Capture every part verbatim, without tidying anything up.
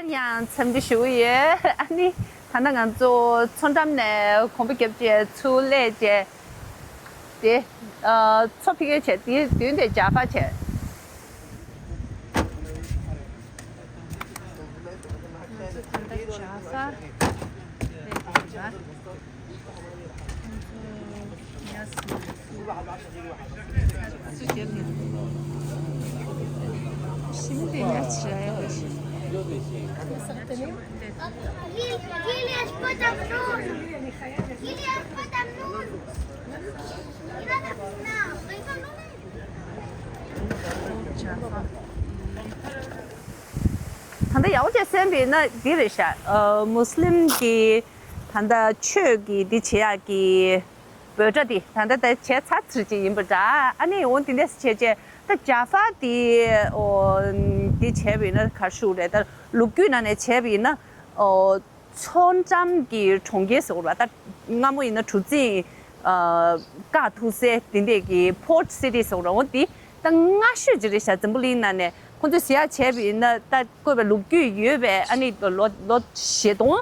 ཡང་འཚམས་འདྲི་ཞུ་གི་ཡོད། ཨ་ནི་ད་ལྟ་ང་ཚོ་མཚོ་འགྲམ་ནས་གོམ་པ་བརྒྱབ་བྱས་ཚུར་སླེབས་བྱས། དེ་ཨ་མཚོ་ཕ་གིར་བྱས་དེའི་མདུན་དེ་ཇཱ་ཧྥ་བྱས། ང་ཚོ་ད་ལྟ་ཇཱ་ཧྥ་སླེབས་བསྡད་ཡོད་པ། ད་ལྟ་ཡག་པོ་བྱས་གསན་པ་ཡིན་ན་འདི་རེད་ཤག་ཨ་མུ་སི་ལིམ་གྱི་ད་ལྟ་ཆོས་ཀྱི་འདི་བྱེད་ཡག་གི་འབོད་སྒྲ་འདི་ད་ལྟ་ད་བྱས་ཚར་ཚར་ཅིག་ཡིན་པ་འདྲ། ཨ་ནི་འོ་འདི་འདྲས་བྱས་བྱས་ད་ཇཱ་ཧྥ་འདི་འོ་འདི་བྱས་པ་ཡིན་ན་ག་རེ་ཞུ་དགོས་རེད། ད་ལོ་རྒྱུས་ནང་ནས་བྱས་པ་ཡིན་ན་འོ། མཚོ་འགྲམ་གྱི་གྲོང་ཁྱེར་ཟེར་བ་ད་སྔ་མོ་ཡིན་ན་གྲུ་གཟིངས་ཨ་བཀག་ཐུབ་སའི་དེ་འདྲས་ཀྱི་Port City ཟེར་བ་འོ་དེ་ད་སྔ་ཤོས་ཅིག་རེད་ཤག་འཛམ་བུ་གླིང་ནང་ནས་ཁོང་ཚོས་ཟེར་ཡག་བྱས་པ་ཡིན་ན་ད་བཀོད་པའི་ལོ་རྒྱུས་ཡོད་པའི་ཨ་ནི་ལོ་ལོ་བཞི་སྟོང་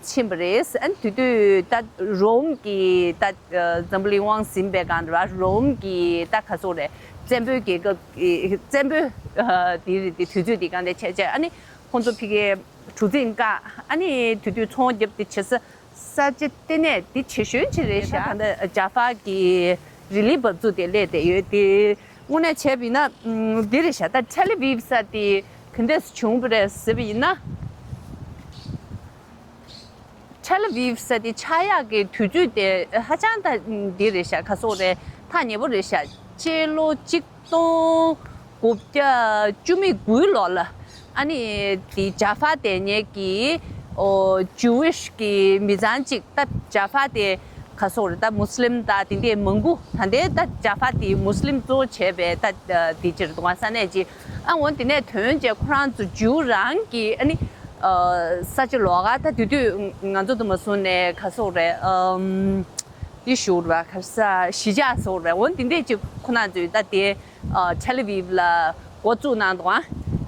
ཕྱིན་པ་རེད། ཨ་ནི་དེ་དུས་ད་རོམ་གྱི་ད་འཛམ་བུ་གླིང་དབང་ཟིན་པའི་སྒང་ར་རོམ་གྱི་ད་ག་ཚོད་རེད། བཙན་པོའི་རྒྱལ་ཁབ་ཀྱི་བཙན་པོའི་དེ་རེད། དེ་དུས་ཚོད་དེ་སྒང་དེ་བྱས་བྱས་ཨ་ནི་ཁོང་ཚོ་ཕ་གིའི་གྲུ་གཟིངས་བཀག་ཨ་ནི་དེ་དུས་ཚོང་རྒྱབ་དེ་བྱེད་ས་ས་ཆ་ལྟེ་གནས་འདི་ཆེ་ཤོས་ཅིག་རེད་ཤག་ད་ལྟ་ཇཱ་ཧྥ་གི་རི་ལི་འབབ་ཚུགས་དེ་སླེབས་བསྡད་ཡོད་དེ། དངོས་གནས་བྱས་པ་ཡིན་ན་འདི་རེད་ཤག་ད་ཐེལ་ཨ་བིབ་ས་དེ་ག་འདྲས་བྱུང་བ་རེད་ཟེར་བ་ཡིན་ན། ཐེལ་ཨ་བིབ་ས་དེ་ཆགས་ཡག་གི་དུས་ཚོད་དེ་ཧ་ཅང་ད་འདི་རེད་ཤག་ག་ཟེར་དགོས་རེད། ཐག་ཉེ་པོ་རེད་ཤག་སྤྱི་ལོ་གཅིག་སྟོང་དགུ་བརྒྱ་བཅུ་མེད་དགུའི་ལོ་ལ་ཨ་ནི་དེ་ཇཱ་ཧྥ་དེ་ཉིད་ཀྱི་ཨོ་ཇུ་ཝིཤ་གི་མི་ཚང་གཅིག་ད་ཇཱ་ཧྥ་དེ་ག་ཟེར་དགོས་རེད། ད་མུ་སི་ལིམ་ད་དེ་འདྲས་མང་པོ་ད་ལྟའི་ད་ཇཱ་ཧྥ་དེ་མུ་སི་ལིམ་གཙོ་བོ་བྱས་པའི་ད་དེ་ཅིག་རེད་འདུག་ས་གནས་ཅིག་ཨ་འོ་དེ་ནས་ཐོན་བྱས་ཁོ་རང་ཚོ་ཇུའུ་རང་གི་ཨ་ནི་ཨ་ས་ཆ་ལོགས་ཀ་ད་དེ་དུས་ང་ཚོ་དུ་མ་སོང་ནས་ག་ཟེར་དགོས་རེད། ཨམ། དེ་ཞུ་ར་ག་ས་གཞིས་ཆགས་ཟེར་ར་འོ་འདི་འདྲས་ཅིག་ཁོ་ན་ཚོས་ད་དེ་ཨ་ཐེལ་ཨ་བིབ་ལ་འགོ་བཙུགས་གནང་འདུག་ཨ་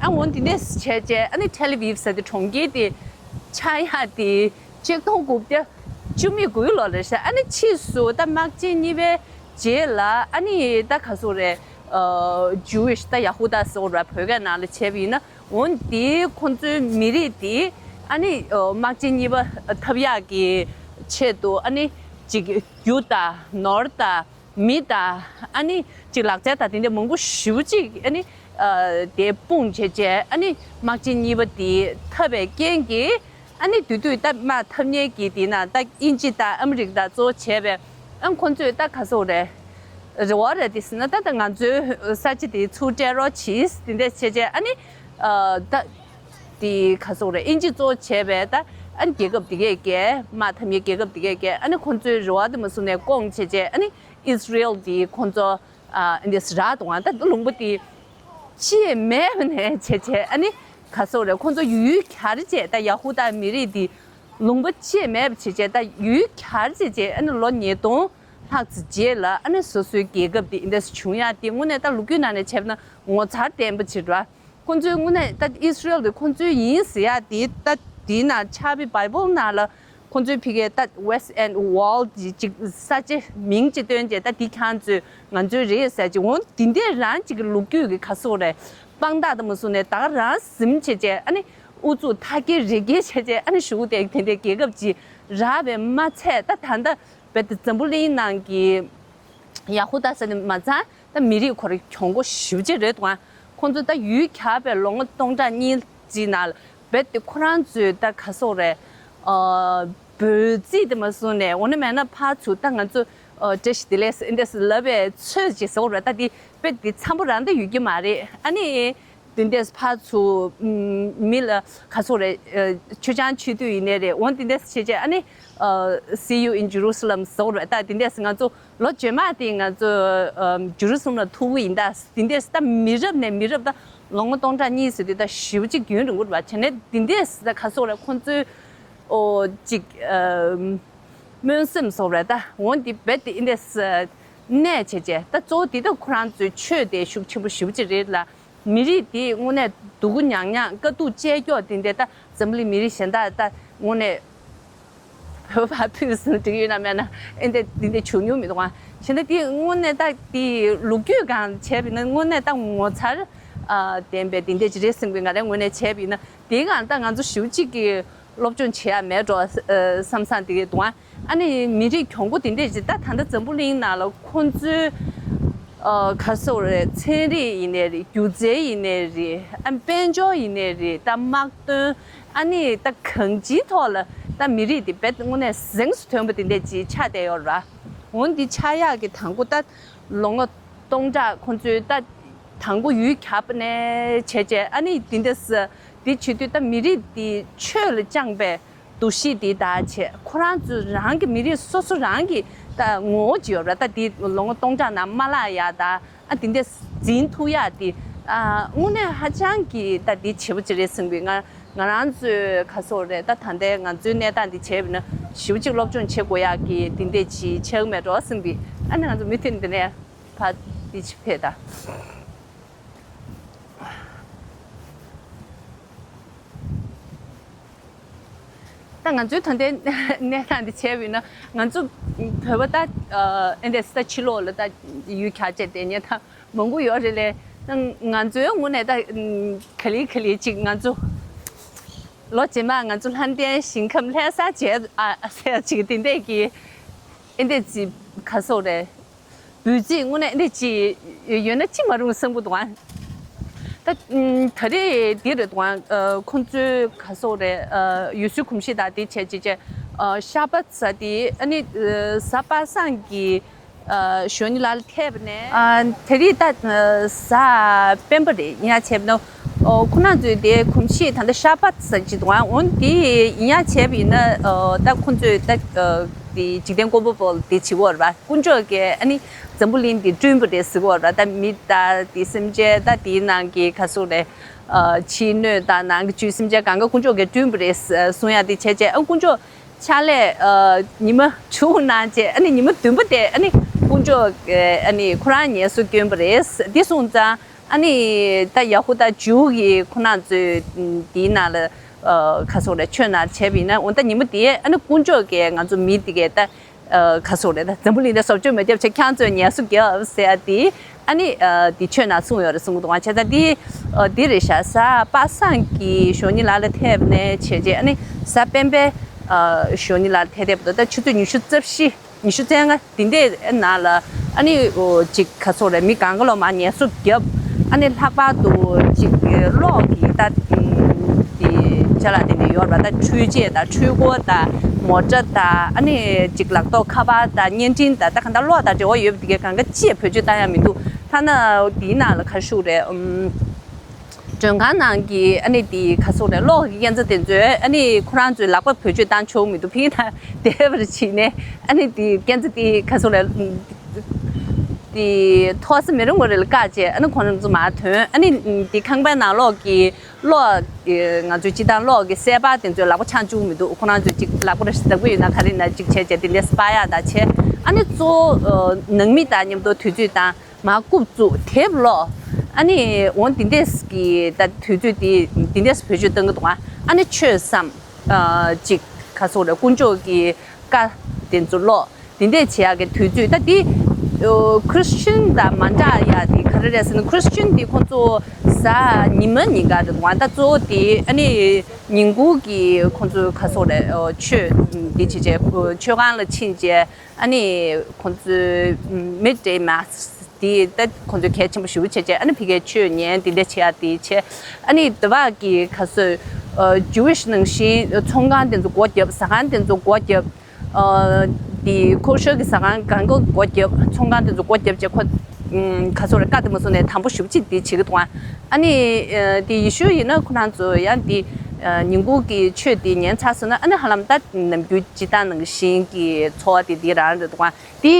འོ་འདི་འདྲས་བྱས་བྱས་ཨ་ནི་ཐེལ་ཨ་བིབ་ཟེར་དེ་གྲོང་ཁྱེར་དེ་ཆགས་ཡག་དེ་ཆིག་སྟོང་དགུ་བརྒྱ་བཅུ་མེད་དགུའི་ལོ་རེད་ཤག་ཨ་ནི་ཕྱིས་སུ་ད་དམག་ཆེན་གཉིས་པའི་རྗེས་ལ་ཨ་ནི་ད་ག་ཟེར་རེད། ཨ་ཇུ་ཝིཤ་ད་ཡ་ཧུ་དཱ་ཟེར་བ་བོད་སྐད་ནང་ལ་བྱས་པ་ཡིན་ན། འོན་ཏེ་ཁོང་ཚོའི་མི་རིགས་དེ་ཨ་ནི་ཨ་དམག་ཆེན་གཉིས་པ་ཐེབས་ཡག་གི་ཆེད་དུ་ཨ་ནི་ཅིག་རྒྱུ་དང་ནོར་དང་མི་དང་ཨ་ནི་ཅིག་ལག་རྩལ་དང་དེ་འདྲ་མང་པོ་ཞེ་པོ་ཅིག་ཨ་ནི་ཨ་དེ་སྤུངས་བྱས་བྱས་ཨ་ནི་དམག་ཆེན་གཉིས་པ་དེ་ཐེབས་པའི་རྐྱེན་གྱིས་ཨ་ནི་དེ་དུས་ད་དམག་འཐབ་མཁན་གྱི་དེ་ན་ད་དབྱིན་ཇི་དང་ཨ་མི་རི་ཀ་དང་གཙོ་བོ་བྱས་པའི་ཨ་ཁོང་ཚོས་ད་ག་ཟེར་རེད། རེ་བ་རེད་དེ་ཟེར་ན་ད་ད་ང་ཚོའི་ས་ཆ་དེ་ཚུར་སྤྲད་རོགས་གྱིས་དེ་འདྲ་བྱས་བྱས་ཨ་ནི། ཨ་ད་དེ་ག་ཟེར་རེད། དབྱིན་ཇི་གཙོ་བོ་བྱས་པའི་ད་ཨ་ནི་རྒྱལ་ཁབ་དེ་གས་ཀྱི་དམག་འཐབ་མཁན་རྒྱལ་ཁབ་དེ་གས་ཀྱི་ཨ་ནི་ཁོང་ཚོའི་རེ་བ་དེ་མ་བཟུང་ནས་སྐོང་བྱས་བྱས་ཨ་ནི་ཨིས་ར་ཨེལ་དེ་ཁོང་ཚོ་ཨ་འདི་རག་འདུག་ཨ་ད་ལུང་པ་དེ་ཅི་ཡང་མེད་པ་ནས་བྱས་བྱས་ཨ་ནི་ག་ཟེར་རེད། ཁོང་ཚོ་ཡུལ་གྱར་བྱས་ད་ཡ་ཧུ་དཱ་མི་རིགས་དེ་ལུང་པ་ཅི་ཡང་མེད་པ་བྱས་བྱས་ད་ཡུལ་གྱར་བྱས་བྱས་ཨ་ནི་ལོ་ཉིས་སྟོང་ལྷག་ཙམ་རྗེས་ལ་ཨ་ནི་སོ་སོའི་རྒྱལ་ཁབ་དེ་འདི་འདྲ་བྱུང་ཡག་དེ་དངོས་གནས་ད་ལོ་རྒྱུས་ནང་ནས་བྱས་པ་ན་ངོ་མཚར་ལྡན་པ་ཅིག་རེད། ཁོང་ཚོའི་དངོས་གནས་ད་ཨིས་ར་ཨེལ་དེ་ཁོང་ཚོའི་ཡིན་ཟེར་ཡག་དེ་ད་དེའི་ནང་ཕྱག་དཔེ་བྷའི་བལ་ནང་ལ་ཁོང་ཚོའི་ཕ་གིའི་ད་West End Wall་ཅིག་ཅིག་ས་ཆའི་མིང་ཅིག་བཏོན་བྱས་ད་དེ་ཁྱེད་ཚོས་ང་ཚོའི་རེད་ཟེར་ཅིག་འོ་དེ་འདྲས་རང་ཅིག་གི་ལོ་རྒྱུས་ཀྱི་ག་ཟེར་རེད། དཔང་རྟགས་དེ་མ་བཟུང་ནས་ད་ག་རང་ཟིན་བྱས་བྱས་ཨ་ནི་ཨུ་ཚུགས་མཐའ་སྐྱེལ་རི་སྐྱེལ་བྱས་བྱས་ཨ་ནི་གཞུག་དེ་དེ་འདྲའི་རྒྱལ་ཁབ་ཅིག་རག་པས་མ་ཚད་ད་ད་ལྟ་རྦད་དེ་འཛམ་བུ་གླིང་ནང་གི་ཡ་ཧུ་དཱ་ཟེར་ནས་མ་ཚང་ད་མི་རིགས་ཁོ་རང་གྱོང་པོ་ཞེ་པོ་ཅིག་རེད་འདུག་ཨ་ཁོང་ཚོ་ད་ཡུལ་གྱར་བའི་ལོ་ངོ་སྟོང་ཕྲག་གཉིས་ཅིག་ནང་ལ་རྦད་དེ་ཁོ་རང་ཚོའི་ད་ག་ཟེར་རེད། ཨ་འབོད་ཚིག་དེ་མ་བཟུང་ནས་འོ་ན་མེད་ན་ཕར་ཚུར་ད་ང་ཚོ་ཨ་བཀྲ་ཤིས་བདེ་ལེགས་ཟེར་འདྲ་ཟེར་ལབ་པའི་ཚོད་ཅིག་ཟེར་རེད། ད་དེ་རྦད་དེ་འཚམ་པོ་རང་ད་ཡོད་ཀྱི་མ་རེད། ཨ་ནི། དེ་འདྲས་ཕར་ཚུར་མི་ལ་ག་ཟེར་རེད། མཆོད་ཆང་མཆོད་དུས་ཡིན་ནའི་རེད། འོ་དེ་འདྲས་བྱས་བྱས་ཨ་ནི་See you in Jerusalem་ཟེར་རེད། ད་དེ་འདྲས་ང་ཚོ་ལོ་རྗེས་མ་དེ་ང་ཚོ་ཇེ་རུ་སི་ལམ་ལ་ཐུག་གི་ཡིན། ད་དེ་འདྲས་ད་མི་རབས་ནས་མི་རབས་ད་ལོ་ངོ་སྟོང་ཕྲག་གཉིས་ཟེར་དུས་ད་ཞེ་པོ་ཅིག་རྒྱུན་རིང་པོ་རེད་པ། བྱས་ནས་དེ་འདྲས་ད་ག་ཟེར་རེད། ཁོང་ཚོའི་ཨོ་ཅིག་སྨོན་སེམས་ཟེར་རེད། ད་འོ་དེ་རྦད་དེ་འདྲས་གནས་བྱས་བྱས་ད་གཙོ་བོ་དེ་ད་ཁོ་རང་ཚོའི་ཆོས་དེ་ཤུགས་ཆེན་པོ་ཞེ་པོ་ཅིག་རེད་ལ། མི་རིགས་དེ་དངོས་གནས་སྡུག་གུ་མྱངས་མྱངས་དཀའ་སྡུག་སྤྱད་ཀྱོག་དེ་འདྲ་ད་འཛམ་བུ་གླིང་མི་རིགས་གཞན་དག་ད་དངོས་གནས་བོད་པ་ཕུད་ཟིན་འགྲིག་ཡོད་ན་མེད་ན་ཨེ་འདྲ་དེ་འདྲ་བྱུང་མྱོང་མི་འདུག་ཨ། གཞན་དག་དེ་དངོས་གནས་ད་དེ་ལོ་རྒྱུས་སྒང་བྱས་པ་ཡིན་ན་དངོས་གནས་ད་ངོ་མཚར་ཨ་ལྡན་པའི་དེ་འདྲ་ཅིག་རེད་བསམ་གི། ང་རའི་ངོས་ནས་བྱས་པ་ཡིན་ན་དེའི་སྒང་ད་ང་ཚོ་ཞེ་པོ་ཅིག་གི་སློབ་སྦྱོང་བྱེད་ཡ་མེད་འགྲོ་ཨ་བསམ་བསམ་དེ་གི་འདུག་ཨ། ཨ་ནི་མི་རིགས་གྱོང་པོ་དེ་འདྲས་ཅིག་ད་ད་ལྟ་འཛམ་བུ་གླིང་ནང་ལ་ཁོང་ཚོའི་ཨ་ག་སོག་རེད། ཚན་རིག་ཡིན་ནའི་རེད། སྒྱུ་རྩལ་ཡིན་ནའི་རེད། ཨ་དཔལ་འབྱོར་ཡིན་ནའི་རེད། ད་དམག་དོན་ཨ་ནི་ད་གང་ཅིའི་ཐོག་ལ་ད་མི་རིགས་དེ་རྦད་དངོས་གནས་གཟེངས་སུ་ཐོན་པ་དེ་འདྲས་ཅིག་ཆགས་བསྡད་ཡོད་རེད་བ། འོན་ཏེ་ཆགས་ཡག་གི་དང་པོ་ད་ལོ་ངོ་སྟོང་ཕྲག་ཁོང་ཚོའི་ད་དང་པོ་ཡུལ་གྱར་བ་ནས་བྱས་བྱས་ཨ་ནི་དེ་འདྲས་དེ་བྱེད་དུས་ད་མི་རིགས་དེ་ཆོས་ལ་བཅངས་པའི་འདུ་ཤེས་དེ་དག་བྱས། ཁོ་རང་ཚོ་རང་གི་མི་རིགས་སོ་སོ་རང་གི་ད་ངོ་བོ་ཅིག་ཡོད་ར། ད་དེ་ལོ་ངོ་སྟོང་ཕྲག་ནང་མ་བརླག་ཡ་ད་ཨ་དེ་འདྲ་འཛིན་ཐུབ་ཡ་དེ་ཨ་དངོས་གནས་ཧ་ཅང་གི་ད་དེ་བྱེད་པོ་ཅིག་རེད་བསམ་གི། ང་ང་རང་ཚོའི་ག་སོག་རེད། ད་ད་ལྟའི་ང་ཚོའི་གནས་སྟངས་འདི་བྱས་པ་ན་ཞེ་པོ་ཅིག་སློབ་སྦྱོང་བྱེད་དགོས་ཡག་གི་དེ་འདྲས་ཅིག་ཆགས་མེད་འགྲོ་བསམ་གི། ཨ་ནི་ང་ཚོ་མུ་མཐུད་འདི་ནས་ཕར་འདི་ཅིག་ཕེབས་ད། ད་ང་ཚོའི་ད་ལྟའི་གནས་སྟངས་འདི་བྱས་པ་ཡིན་ན་ང་ཚོ་བོད་པ་ད་ཨེ་འདྲས་ད་ཕྱི་ལོགས་ལ་ད་ཡུལ་གྱར་བྱས་བསྡད་མཁན་ད་མང་པོ་ཡོད་རེད་ལས། ང་ཚོའི་ངོས་ནས་ད་ག་ལེ་ག་ལེ་ཅིག་ང་ཚོ་ལོ་རྗེས་མ་ང་ཚོ་ལྷ་ལྡན་ཞིང་ཁམས་ལྷ་ས་མཇལ་ཨ་ཟེར་ཅིག་དེ་འདྲས་ཀྱི་ཨེ་འདྲས་ཅིག་ག་སོག་རེད། འབོད་ཚིག་དངོས་གནས་འདི་ཅི་ཡོད་ན་ཅི་མ་རུང་བསམ་གྱི་འདུག་ཨ། ད་ད་རེས་འདི་རེད་འདུག་ཨ། ཁོང་ཚོའི་ག་སོག་རེད། ཡུལ་སྲོལ་གོམས་གཤིས་དང་དེ་བྱས་ཅི་བྱས་ཤ་པ་ཟ་དེ་ཨ་ནི་གཟའ་པ་སངས་ཀྱི་ཞོ་ཉི་ལ་ཐེབས་ནས་ད་རེས་ད་གཟའ་སྤེན་པ་རེད། ཡིན་ཡ་བྱས་པ་ན་ཁོ་རང་ཚོའི་དེ་གོམས་གཤིས་ད་ལྟ་ཤ་པ་ཟ་ཅི་འདུག་ཨ། འོན་ཏེ་ཡིན་ཡ་བྱས་པ་ཡིན་ན་ད་ཁོང་ཚོས་ད་དེ་འཇིག་རྟེན་བཀོད་པ་པོ་དེ་བྱེད་དགོས་རེད་པ། དཀོན་མཆོག་གིས་ཨ་ནི་འཛམ་བུ་གླིང་འདི་བསྐྲུན་པ་རེད་ཟེར་གྱི་ཡོད་རེད་པ། ད་མི་དང་དེ་སེམས་ཅན་ད་དེའི་ནང་གི་ག་སོག་རེད། ཕྱིའི་སྣོད་དང་ནང་གི་བཅུད་སེམས་ཅན་གང་ག་དཀོན་མཆོག་གིས་བསྐྲུན་པ་རེད་གསུང་ཡ་དེ་བྱས་བྱས་ཨ་དཀོན་མཆོག་ཕྱག་ལས་ཉི་མ་དྲུག་གནང་བྱས་ཨ་ནི་ཉི་མ་བདུན་པ་དེ་ཨ་ནི་དཀོན་མཆོག་གིས་ཨ་ནི་ཁོ་རང་ངལ་གསོ་བསྐྱོན་པ་རེད། འདི་སོང་ཙང་ཨ་ནི་ད་ཡ་ཧུ་དཱ་ཇུ་གི་ཁོ་རང་ཚོའི་དེའི་ནང་ལ་ག་སོག་རེད། ཆོས་ནང་བྱས་པ་ཡིན་ན་འོ་ད་ཉི་མ་དེ་ཨ་ནི་དཀོན་མཆོག་གིས་ང་ཚོ་མི་དེ་གས་ད། ག་སོག་རེད། ད་འཛམ་བུ་གླིང་འདི་བཟོ་བཅོས་མ་བརྒྱབ་བྱས་ཁྱེད་ཚོས་ངལ་གསོ་རྒྱབ་ཟེར་ཡ་དེ་ཨ་ནི་འདི་ཆོས་ནང་གསུངས་ཡོད་རེད་གསུང་གི་འདུག་བ། བྱས་ཙང་འདི་འདི་རེད་ཤག་གཟའ་པ་སངས་ཀྱི་ཞོ་ཉི་ལ་ལ་ཐེབས་ནས་བྱས་རྗེས་ཨ་ནི་གཟའ་སྤེན་པའི་ཞོ་ཉི་ལ་ལ་ཐེབས་ཐེབས་འདུག་ད་ཆུ་ཚོད་ཉི་ཤུ་རྩ་བཞི་ཉི་ཤུ་རྩ་ལྔ་འདི་འདྲའི་ནང་ལ་ཨ་ནི་ཅིག་ག་སོག་རེད། མི་གང་ག་ལོ་མ་ངལ་གསོ་བརྒྱབ། ཨ་ནི་ལྷག་པར་དུ་ཅིག་གློག་གི་ད་དེ་ཅ་ལག་དེ་འདྲ་ཡོད་རེད་པ། ད་འཕྲུལ་ཆས་དང་འཕྲུལ་འཁོར་དང་མོ་ཊ་དང་ཨ་ནི་ཅིག་ལག་ཐོགས་ཁ་པར་དང་བརྙན་འཕྲིན་དང་ད་གང་ལྟར་གློག་དང་འབྲེལ་བ་ཡོད་པ་དེ་གས་གང་ག་ཅིས་བེད་སྤྱོད་བཏང་ཡ་མི་འདུག་ཐ་ན་དེའི་ནང་ལ་ག་ཞུ་རེད། ཨུམ། མགྲོན་ཁང་ནང་གི་ཨ་ནི་དེ་ག་སོག་རེད། གློག་གི་རྐྱེན་རྩ་དེ་ཚོས་ཨ་ནི་ཁོ་རང་ཚོའི་ལག་པ་བེད་སྤྱོད་བཏང་ཆོག་མི་འདུག་ཕིང་ཐ་དེ་བར་བྱས་ནས་ཨ་ནི་དེ་རྐྱེན་རྩ་དེ་ག་སོག་རེད། དེ་ཐོག་ས་མི་རུང་བ་རེ་ལ་བཀག་བྱས་ཨ་ནི་ཁོང་རང་ཚོ་མར་ཐོན། ཨ་ནི་དེ་ཁང་པའི་ནང་ལོགས་ཀྱི་གློག་ང་ཚོའི་སྤྱི་བཏང་གློག་གི་སེ་པ་དེ་ཚོའི་ལག་པ་འཆང་བཅུག་མི་འདུག་ཁོང་རང་ཚོའི་ཅིག་ལག་པ་རེ་ཞིག་བདག་པོ་ཡོད་ན་ག་རེ་ན་ཅིག་བྱས་བྱས་དེ་འདྲས་སྤར་ཡག་དང་བྱས། ཨ་ནི་གཙོ་བོ་ནང་མི་དང་མཉམ་དུ་དུས་ཚོད་བཏང་མར་རྐུབ་བཙུགས་དེབ་ཀློག་ཨ་ནི་འོ་འདི་འདྲས་ཀྱི་ད་དུས་ཚོད་དེ་འདི་འདྲས་བེད་སྤྱོད་གཏང་གི་འདུག་ཨ་ནི་ཆོས་བསམ། ཅིག་ག་སོག་རེད། དཀོན་མཆོག་གི་བཀའ་དེ་ཚོ་ཀློག་དེ་འདྲས་བྱེད་ཡག་གི་དུས་ཚོད་ད་དེ་ཁྲི་སི་ཅན་དང་མ་འདྲ་ཡ་དེ་ག་རེ་རེད་ཟེར་ན། ཁྲི་སི་ཅན་དེ་ཁོང་ཚོ་གཟའ་ཉི་མ་ཉིན་ག་རེད་འདུག་ད་གཙོ་བོ་དེ་ཨ་ནི་ཉིན་གུང་གི་ཁོང་ཚོ་ག་སོག་རེད། ཆོས་དེ་བྱེད་བྱས་མཆོད་ཁང་ལ་ཕྱིན་བྱས་ཨ་ནི་ཁོང་ཚོའི་མིཌ་ཌེ་མཱས་དེ་ད་ཁོང་ཚོས་གལ་ཆེན་པོ་ཞེ་པོ་བྱས་བྱས་ཨ་ནི་ཕ་གིའི་ཆོས་ཉན་དེ་འདྲ་བྱེད་ཡག་དེ་བྱས། ཨ་ནི་དེ་བ་གི་ག་སོག་ཇུ་ཝིཤ་ནང་བཞིན་ཚོང་ཁང་དེ་ཚོ་སྒོ་བརྒྱབ། ཟ་ཁང་དེ་ཚོ་སྒོ་བརྒྱབ། དེ་ཁོ་ཤར་གི་ཟ་ཁང་གང་ག་སྒོ་བརྒྱབ། ཚོང་ཁང་དེ་ཚོ་སྒོ་བརྒྱབ་བྱས་ཁོ་ག་སོག་རེད། བཀའ་དེ་མ་གསུངས་ནས་དམ་པོ་ཞེ་པོ་ཅིག་དེ་བྱེད་ཀྱི་འདུག་ཨ་ནི་དེ་ཡེ་ཤུ་ཡིན་ན་ཁོ་རང་ཚོ་ཡང་དེ་ཉིན་གུང་གི་ཆོས་དེ་ཉན་ཚར་སོང་ན་ཨ་ནི་ཧ་ལམ་ད་ནམ་རྒྱུན་སྤྱི་བཏང་ནང་བཞིན་གྱི་འཚོ་བ་དེ་དེ་རང་རེད་འདུག་དེ་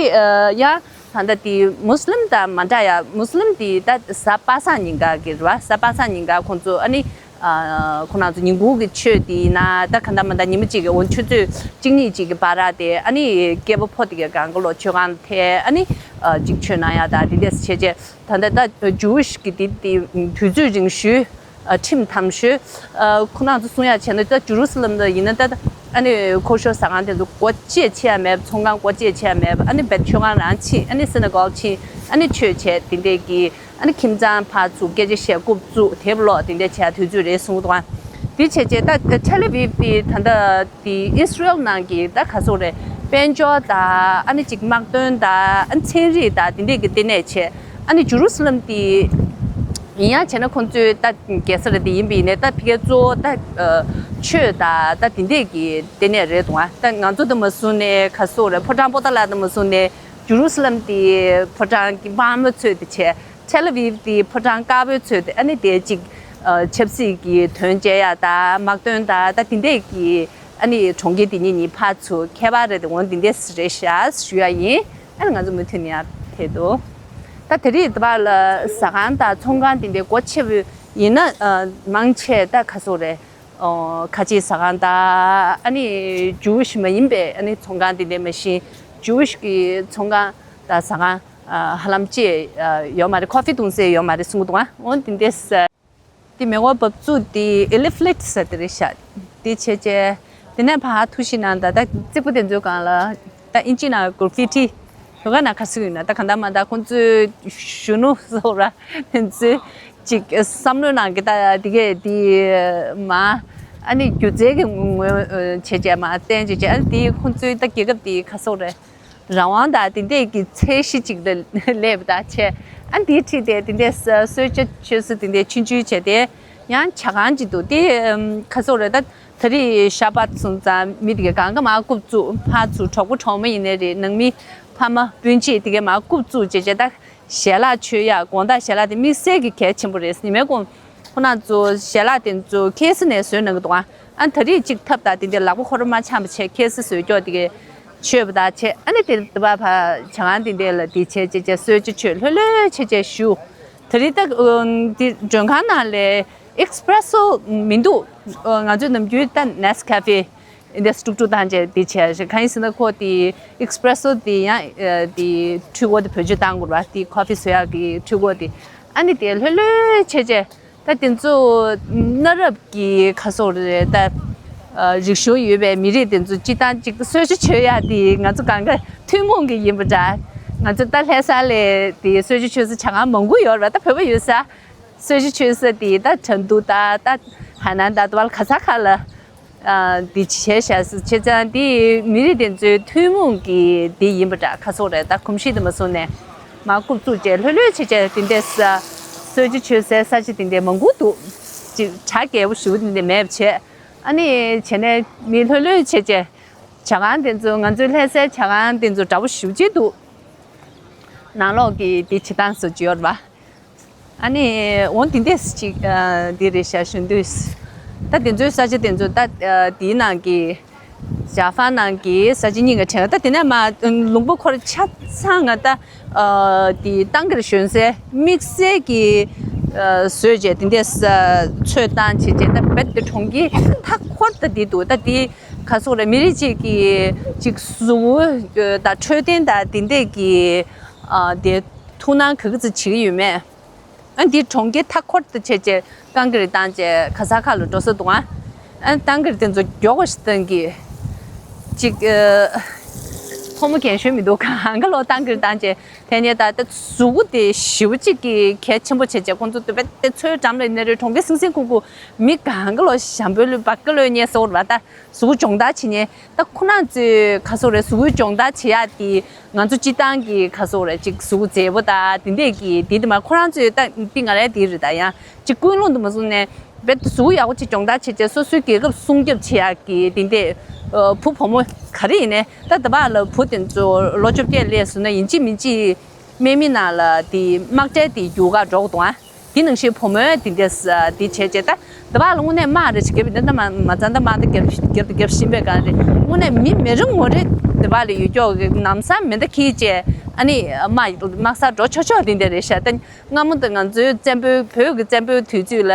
ཡང་ད་ལྟ་དེ་མུ་སི་ལིམ་དང་མ་འདྲ་ཡ། མུ་སི་ལིམ་དེ་ད་གཟའ་པ་སངས་ཉིན་ག་གི་རེད་བ། གཟའ་པ་སངས་ཉིན་ག་ཁོང་ཚོ་ཨ་ནི་ཁོ་རང་ཚོ་ཉིན་གུང་གི་ཆོས་དེ་ཡིན་ན་ད་ག་འདྲ་མ་འདྲ་ཉི་མ་གཅིག་གི་འོ་ཆུ་ཚོད་གཅིག་གཉིས་གཅིག་གི་བར་ར་དེ་ཨ་ནི་སྐྱེས་པ་ཕོ་དེ་གའི་གང་ག་ལོ་མཆོད་ཁང་ལ་ཐལ། ཨ་ནི་ ཅིག་ཆོས་གནང་ཡག་དང་དེ་འདྲས་བྱས་རྗེས། ད་ལྟ་ད་ཇུའུ་ཤི་གི་དེ་དེ་དུས་ཚོད་རིང་ཤོས། ཁྲིམས་དམ་ཤོས། ཁོ་རང་ཚོ་གསུང་ཡག་བྱས་ན་ད་ཇུ་རུ་སི་ལམ་ལ་ཡིན་ན་ད་ཨ་ནི་ཁོ་ཤོ་ཟ་ཁང་དེ་ཚོ་སྒོ་ཕྱེ་ཕྱེ་ཡ་མེད། ཚོང་ཁང་སྒོ་ཕྱེ་ཕྱེ་ཡ་མེད། ཨ་ནི་བེད་ཆོས་ཁང་རང་ཕྱིན། ཨ་ནི་སི་ན་གོག་ཕྱིན། ཨ་ནི་ཆོས་བྱས། དེ་འདྲས་ཀྱི་ཨ་ནི་ཁྱིམ་ཚང་ཕར་ཚུར་སྐད་ཆ་བཤད་རྐུབ་བཙུགས་དེབ་ཀློག་དེ་འདྲས་བྱས་དུས་ཚོད་རེད་གསུང་གི་འདུག་ཨ། དེ་བྱས་རྗེས་ད་ཐེལ་ཨ་བིབ་དེ་ད་ལྟ་དེ་ཨིས་ར་ཨེལ་ནང་གི་ད་ག་སོག་རེད། དཔལ་འབྱོར་དང་ཨ་ནི་ཅིག་དམག་དོན་དང་ཨ་ནི་ཚན་རིག་དང་དེ་འདྲས་ཀྱི་ལྟེ་གནས་བྱས། ཨ་ནི་ཇུ་རུ་སི་ལམ་དེ་ཡིན་ཡང་བྱས་ན་ཁོང་ཚོའི་ད་རྒྱལ་ས་རེད། དེ་ཡིན་པ་ཡིན་ནའི་ད་ཕ་གིའི་གཙོ་བོ་ད་ཆོས་དང་ད་དེ་འདྲས་ཀྱི་ལྟེ་གནས་རེད་འདུག་ཨ། ད་ང་ཚོ་དང་མ་བཟུང་ནས་ག་སོག་རེད། ཕོ་བྲང་པོ་ཏ་ལ་དང་མ་བཟུང་ནས་ཇུ་རུ་སི་ལམ་དེ་ཕོ་བྲང་གི་དམར་མོ་ཚོས་དེ་བྱས། ཐེལ་ཨ་བིབ་དེ་ཕོ་བྲང་དཀར་པོའི་ཚོས་དེ། ཨ་ནི་དེ་གཅིག་ཆབ་སྲིད་ཀྱི་དོན་བྱེད་ཡ་དང་དམག་དོན་དང་ད་དེ་འདྲས་ཀྱི་ཨ་ནི་གྲོང་ཁྱེར་དེ་གཉིས་གཉིས་ཕར་ཚུར་ཁྱད་པར་རེད་དེ། འོ་དེ་འདྲས་རེད་ཤག་ཞུ་ཡ་ཡིན། ཨ་ནི་ང་ཚོ་མུ་མཐུད་ནས་ཡར་ཕེབས་འདུག་ད་དེ་རིང་དེ་བར་ལ་ཟ་ཁང་དང་ཚོང་ཁང་དེ་འདྲས་སྒོ་ཕྱེ་བོ་ཡིན་ན་མང་ཆེ་ད་ག་སོག་རེད། ཁ་ཆེའི་ཟ་ཁང་དང་ཨ་ནི་ཇུའུ་ཤི་མ་ཡིན་པའི་ཨ་ནི་ཚོང་ཁང་དེ་འདྲས་མ་གཞི་ཇུའུ་ཤི་གི་ཚོང་ཁང་དང་ཟ་ཁང་ཧ་ལམ་ཅེས་ཡོད་མ་རེད། ཁོ་ཧྥི་བཏུང་སའི་ཡོད་མ་རེད་གསུང་གི་འདུག་ཨ། འོ་དེ་འདྲས། དེ་མེ་འཁོར་འབབ་ཚུགས་དེ་ཨེ་ལི་ཕི་ལེ་ཊི་ཟེར་དེ་རེད་ཤག་དེ་བྱས་རྗེས་དེ་ནས་ཕར་ཐུག་ཤི་ན་ད་ད་རྩིག་པ་དེ་ཚོའི་སྒང་ལ་ད་ཨིན་ཇི་ནང་གུར་ཕི་ཊི་བོད་སྐད་ནང་ག་ཟེར་ཡོད་ན་ད་གང་ལྟར་མ་ད་ཁོང་ཚོའི་གཞོན་ནུ་སོགས་ར་དེ་ཚོའི་ཅིག་བསམ་བློའི་ནང་གི་ད་དེ་གས་དེ་མ་ཨ་ནི་སྒྱུ་རྩལ་གྱི་ངོས་བྱས་རྗེས་མ་བསྟན་བྱས་རྗེས། ཨ་ནི་དེ་ཁོང་ཚོའི་ད་རྒྱལ་ཁབ་དེ་ག་སོག་རེད། རང་དབང་དང་དེ་འདྲས་ཀྱི་ཚད་གཞི་ཅིག་ལ་སླེབས་པ་དང་བྱས། ཨ་འདིའི་འཁྲིས་དེ་དེ་འདྲས་གསོལ་ཇ་མཆོད་ས་དེ་འདྲས་ཆུང་ཆུང་བྱས་ཏེ་ཡང་ཇ་ཁང་ཅིག་འདུག་དེ་ཁ་སོག་རེད། ད་ད་རེས་ཤ་པད་སོང་ཙང་མི་དེ་གས་གང་ག་མར་རྐུབ་བཙུགས། ཕར་ཚུར་གྲོགས་པོ་གྲོགས་མོ་ཡིན་ནའི་རེད། ནང་མི་ཕ་མ་སྤུན་མཆེད་དེ་གས་མར་རྐུབ་བཙུགས་བྱས་བྱས་ད་ཞལ་ལག་མཆོད་ཡག་དགོང་དག་ཞལ་ལག་དེ་དམིགས་བསལ་གྱི་གལ་ཆེན་པོ་རེད། ཉི་མའི་གུང་ཁོ་རང་ཚོ་ཞལ་ལག་དེ་ཚོ་ཁེ་སི་ནས་བཟོས་གནང་གི་འདུག་ཨ། ཨ་ད་རེས་ཅིག་ཐབ་དང་དེ་འདྲའི་ལག་པ་ཁོ་རང་མ་འཆམ་པ་བྱས་ཁེ་སི་བཟོས་ཀྱོག་དེ་གས་མཆོད་པ་དང་བྱས། ཨ་ནི་དེ་དེ་བ་ཕ་ཇ་ཁང་དེ་འདྲས་ལ་དེ་བྱས་བྱས་བྱས་གསོལ་ཇ་མཆོད་ལྷོད་ལྷོད་བྱས་བྱས་བཞུགས། ད་རེས་ད་དེ་མགྲོན་ཁང་ནང་ལ་ཨེག་སི་པི་རེ་སོ་མི་འདུག་ང་ཚོའི་ནམ་རྒྱུན་ད་ནེས་ཁ་ཧྥེ་འདི་དཀྲུག་དཀྲུག་བཏང་བྱས་དེ་བྱས་རེད། གང་ཡིན་ཟེར་ན་ཁོ་དེ་ཨེག་སི་པི་རེ་སོ་དེ་ཡང་དེ་འཕྲུལ་འཁོར་དེ་བེད་སྤྱོད་བཏང་དགོས་རེད་པ། དེ་ཁོ་ཧྥི་བཟོ་ཡག་གི་འཕྲུལ་འཁོར་དེ། ཨ་ནི་དེ་ལྷོད་ལྷོད་བྱས་བྱས། ད་དེ་ཚོ་གནའ་རབས་ཀྱི་ཁ་སོག་རེད། ད་རིག་གཞུང་ཡོད་པའི་མི་རིགས་དེ་ཚོ་སྤྱི་བཏང་གཅིག་ཏུ་གསོལ་ཇ་མཆོད་ཡག་དེ་ང་ཚོ་གང་ག་ཐུན་མོང་གི་ཡིན་པ་འདྲ། ང་ཚོ་ད་ལྷ་ས་ལ་དེ་གསོལ་ཇ་མཆོད་ས་ཇ་ཁང་མང་པོ་ཡོད་རེད་པ། ད་བོད་པ་ཡོད་ས་གསོལ་ཇ་མཆོད་ས་དེ་ད་ཁྲེང་ཏུའུ་ད་ད་ཧའེ་ནན་ད་དུ་བ་ལ་ག་ས་ག་ལ། འདི་བྱས་བཞག་ཟེར་བྱས་ཙང་འདི་མི་རིགས་དེ་ཚོའི་ཐུན་མོང་གི་འདི་ཡིན་པ་འདྲ། ཁ་སོག་རེད། ད་གོམས་གཤིས་དེ་མ་སོང་ནས་མར་རྐུབ་བཙུགས་བྱས་ལྷོད་ལྷོད་བྱས་བྱས་དེ་འདྲས་གསོལ་ཇ་མཆོད་སའི་ས་ཆ་དེ་འདྲས་མང་པོ་འདུག་ཅིག་གྲ་རྒྱས་པོ་ཞེ་པོ་དེ་འདྲས་མེད་པ་བྱས། ཨ་ནི་བྱས་ནས་མི་ལྷོད་ལྷོད་བྱས་བྱས་ཇ་ཁང་དེ་ཚོ་ང་ཚོའི་ལྷ་སའི་ཇ་ཁང་དེ་ཚོ་འདྲ་པོ་ཞེ་པོ་ཅིག་འདུག་ནང་ལོགས་ཀྱི་འདི་བྱེད་སྟངས་སུ་ཅིག་ཡོད་རེད་པ། ཨ་ནི་འོ་འདི་འདྲས་ཅིག་འདི་རེད་ཤག་ཞུ་འདོད། ད་དེ་ཚོའི་ས་ཆ་དེ་ཚོ་ད་འདིའི་ནང་གི་ཇཱ་ཧྥ་ནང་གི་ས་ཆ་གཉིས་ཀ་དྲན། ད་དེ་ནས་མ་ལུང་པ་ཁོ་ར་ཆ་ཚང་ང་ད་འདི་ཏང་གིར་ཞོན་སའི་དམིགས་བསལ་གྱི་བཟོས་བྱས་དེ་འདྲས་ཚོད་བཏང་བྱས་བྱས་ད་རྦད་དེ་གྲོང་ཁྱེར་མཐའ་འཁོར་ད་འདི་འདུག་ད་འདི་ག་སོག་རེད། མི་རིགས་གཅིག་གི་ཅིག་གཟུགས་པོ་དང་འཕྲོད་བསྟེན་དང་དེ་འདྲས་ཀྱི་དེ་ཐུགས་སྣང་ག་གི་ཙི་བྱེད་ཀྱི་ཡོད་མེད། ཨ་འདི་གྲོང་ཁྱེར་མཐའ་འཁོར་དུ་བྱས་བྱས་ཏང་གིར་བཏང་བྱས་ག་ས་ག་ལ་འགྲོ་ས་འདུག་ཨ། ཨ་ཏང་གིར་དེ་ཚོ་མགྱོགས་པ་ཞིག་བཏང་གི་ཅིག་ཕོ་མོ་རྒན་གཞོན་མི་འདུག་གང་ག་ལོ་ཏང་གིར་བཏང་བྱས་དེ་ནས་ད་ལྟ་གཟུགས་པོ་དེ་ཞེ་པོ་ཅིག་གི་གལ་ཆེན་པོ་བྱས་བྱས་ཁོང་ཚོ་དུ་བེད་དེ་ཚོའི་འགྲམ་ལ་ཡིན་ན་རེད། གྲོང་ཁྱེར་སིང་སིང་ཁུག་ཁུག་མི་གང་ག་ལོ་ཞམ་པོའི་ལུས་བག་ག་ལོས་ཉལ་སོང་ར་ད། གཟུགས་སྦྱོང་བརྡར་བྱེད་མཁན་ད་ཁོ་རང་ཚོའི་ག་སོག་རེད། གཟུགས་སྦྱོང་བརྡར་བྱེད་ཡག་དེ་ང་ཚོ་སྤྱི་བཏང་གི་ག་སོག་རེད། ཅིག་གཟུགས་མཛེས་པོ་དང་དེ་འདྲས་ཀྱི་དེ་དེ་མ་ཁོ་རང་ཚོའི་ད་དེ་ང་རའི་དེ་རེད། ད་ཡང་ཅིག་ཀུན་སློང་དུ་མ་བཟུང་ནས་རྦད་དེ་གཟུགས་ཡག་པོ་ཅིག་སྦྱོང་བརྡར་བྱེད་བྱས་སོ་སོའི་རྒྱལ་ཁབ་སྲུང་སྐྱོབ་བྱེད་ཡག་གི་དེ་འདྲས་བུ་བུ་མོ་ག་རེ་ཡིན་ནའི་ད་ད་བར་ལ་བུ་དེ་ཚོ་ལོ་བཅོ་བརྒྱད་སླེབས་སོང་ན་ཡིན་གཅིག་མིན་གཅིག་སྨན་མི་ནང་ལ་དེ་དམག་གྲལ་དེ་རྒྱུག་ག་འགྲོ་དགོས་འདུག་ཨ། དེ་ནང་བཞིན་བུ་མོས་དེ་འདྲས་དེ་བྱས་རྗེས་ད་ད་བར་ལ་དངོས་གནས་དམག་རེ་ཞིག་བརྒྱབ་ཡིན་ད་མ་མ་ཚང་ད་དམག་ད་བརྒྱབ་བརྒྱབ་ད་བརྒྱབ་བཞིན་པའི་སྒང་རེད། དངོས་གནས་མི་མི་རེ་ངོ་རེ་ད་བར་ལ་ཡོད་ཀྱོག་གི་ལམ་སང་མེ་མདའ་འཁྱེར་བྱས་ཨ་ནི་དམག་དམག་སར་འགྲོ་ཆོག་ཆོག་དེ་འདྲས་རེད་ཤག་ད་སྔ་མོ་ད་ང་ཚོའི་བཙན་པོའི་བོད་ཀྱི་བཙན་པོའི་དུས་ཚོད་ལ་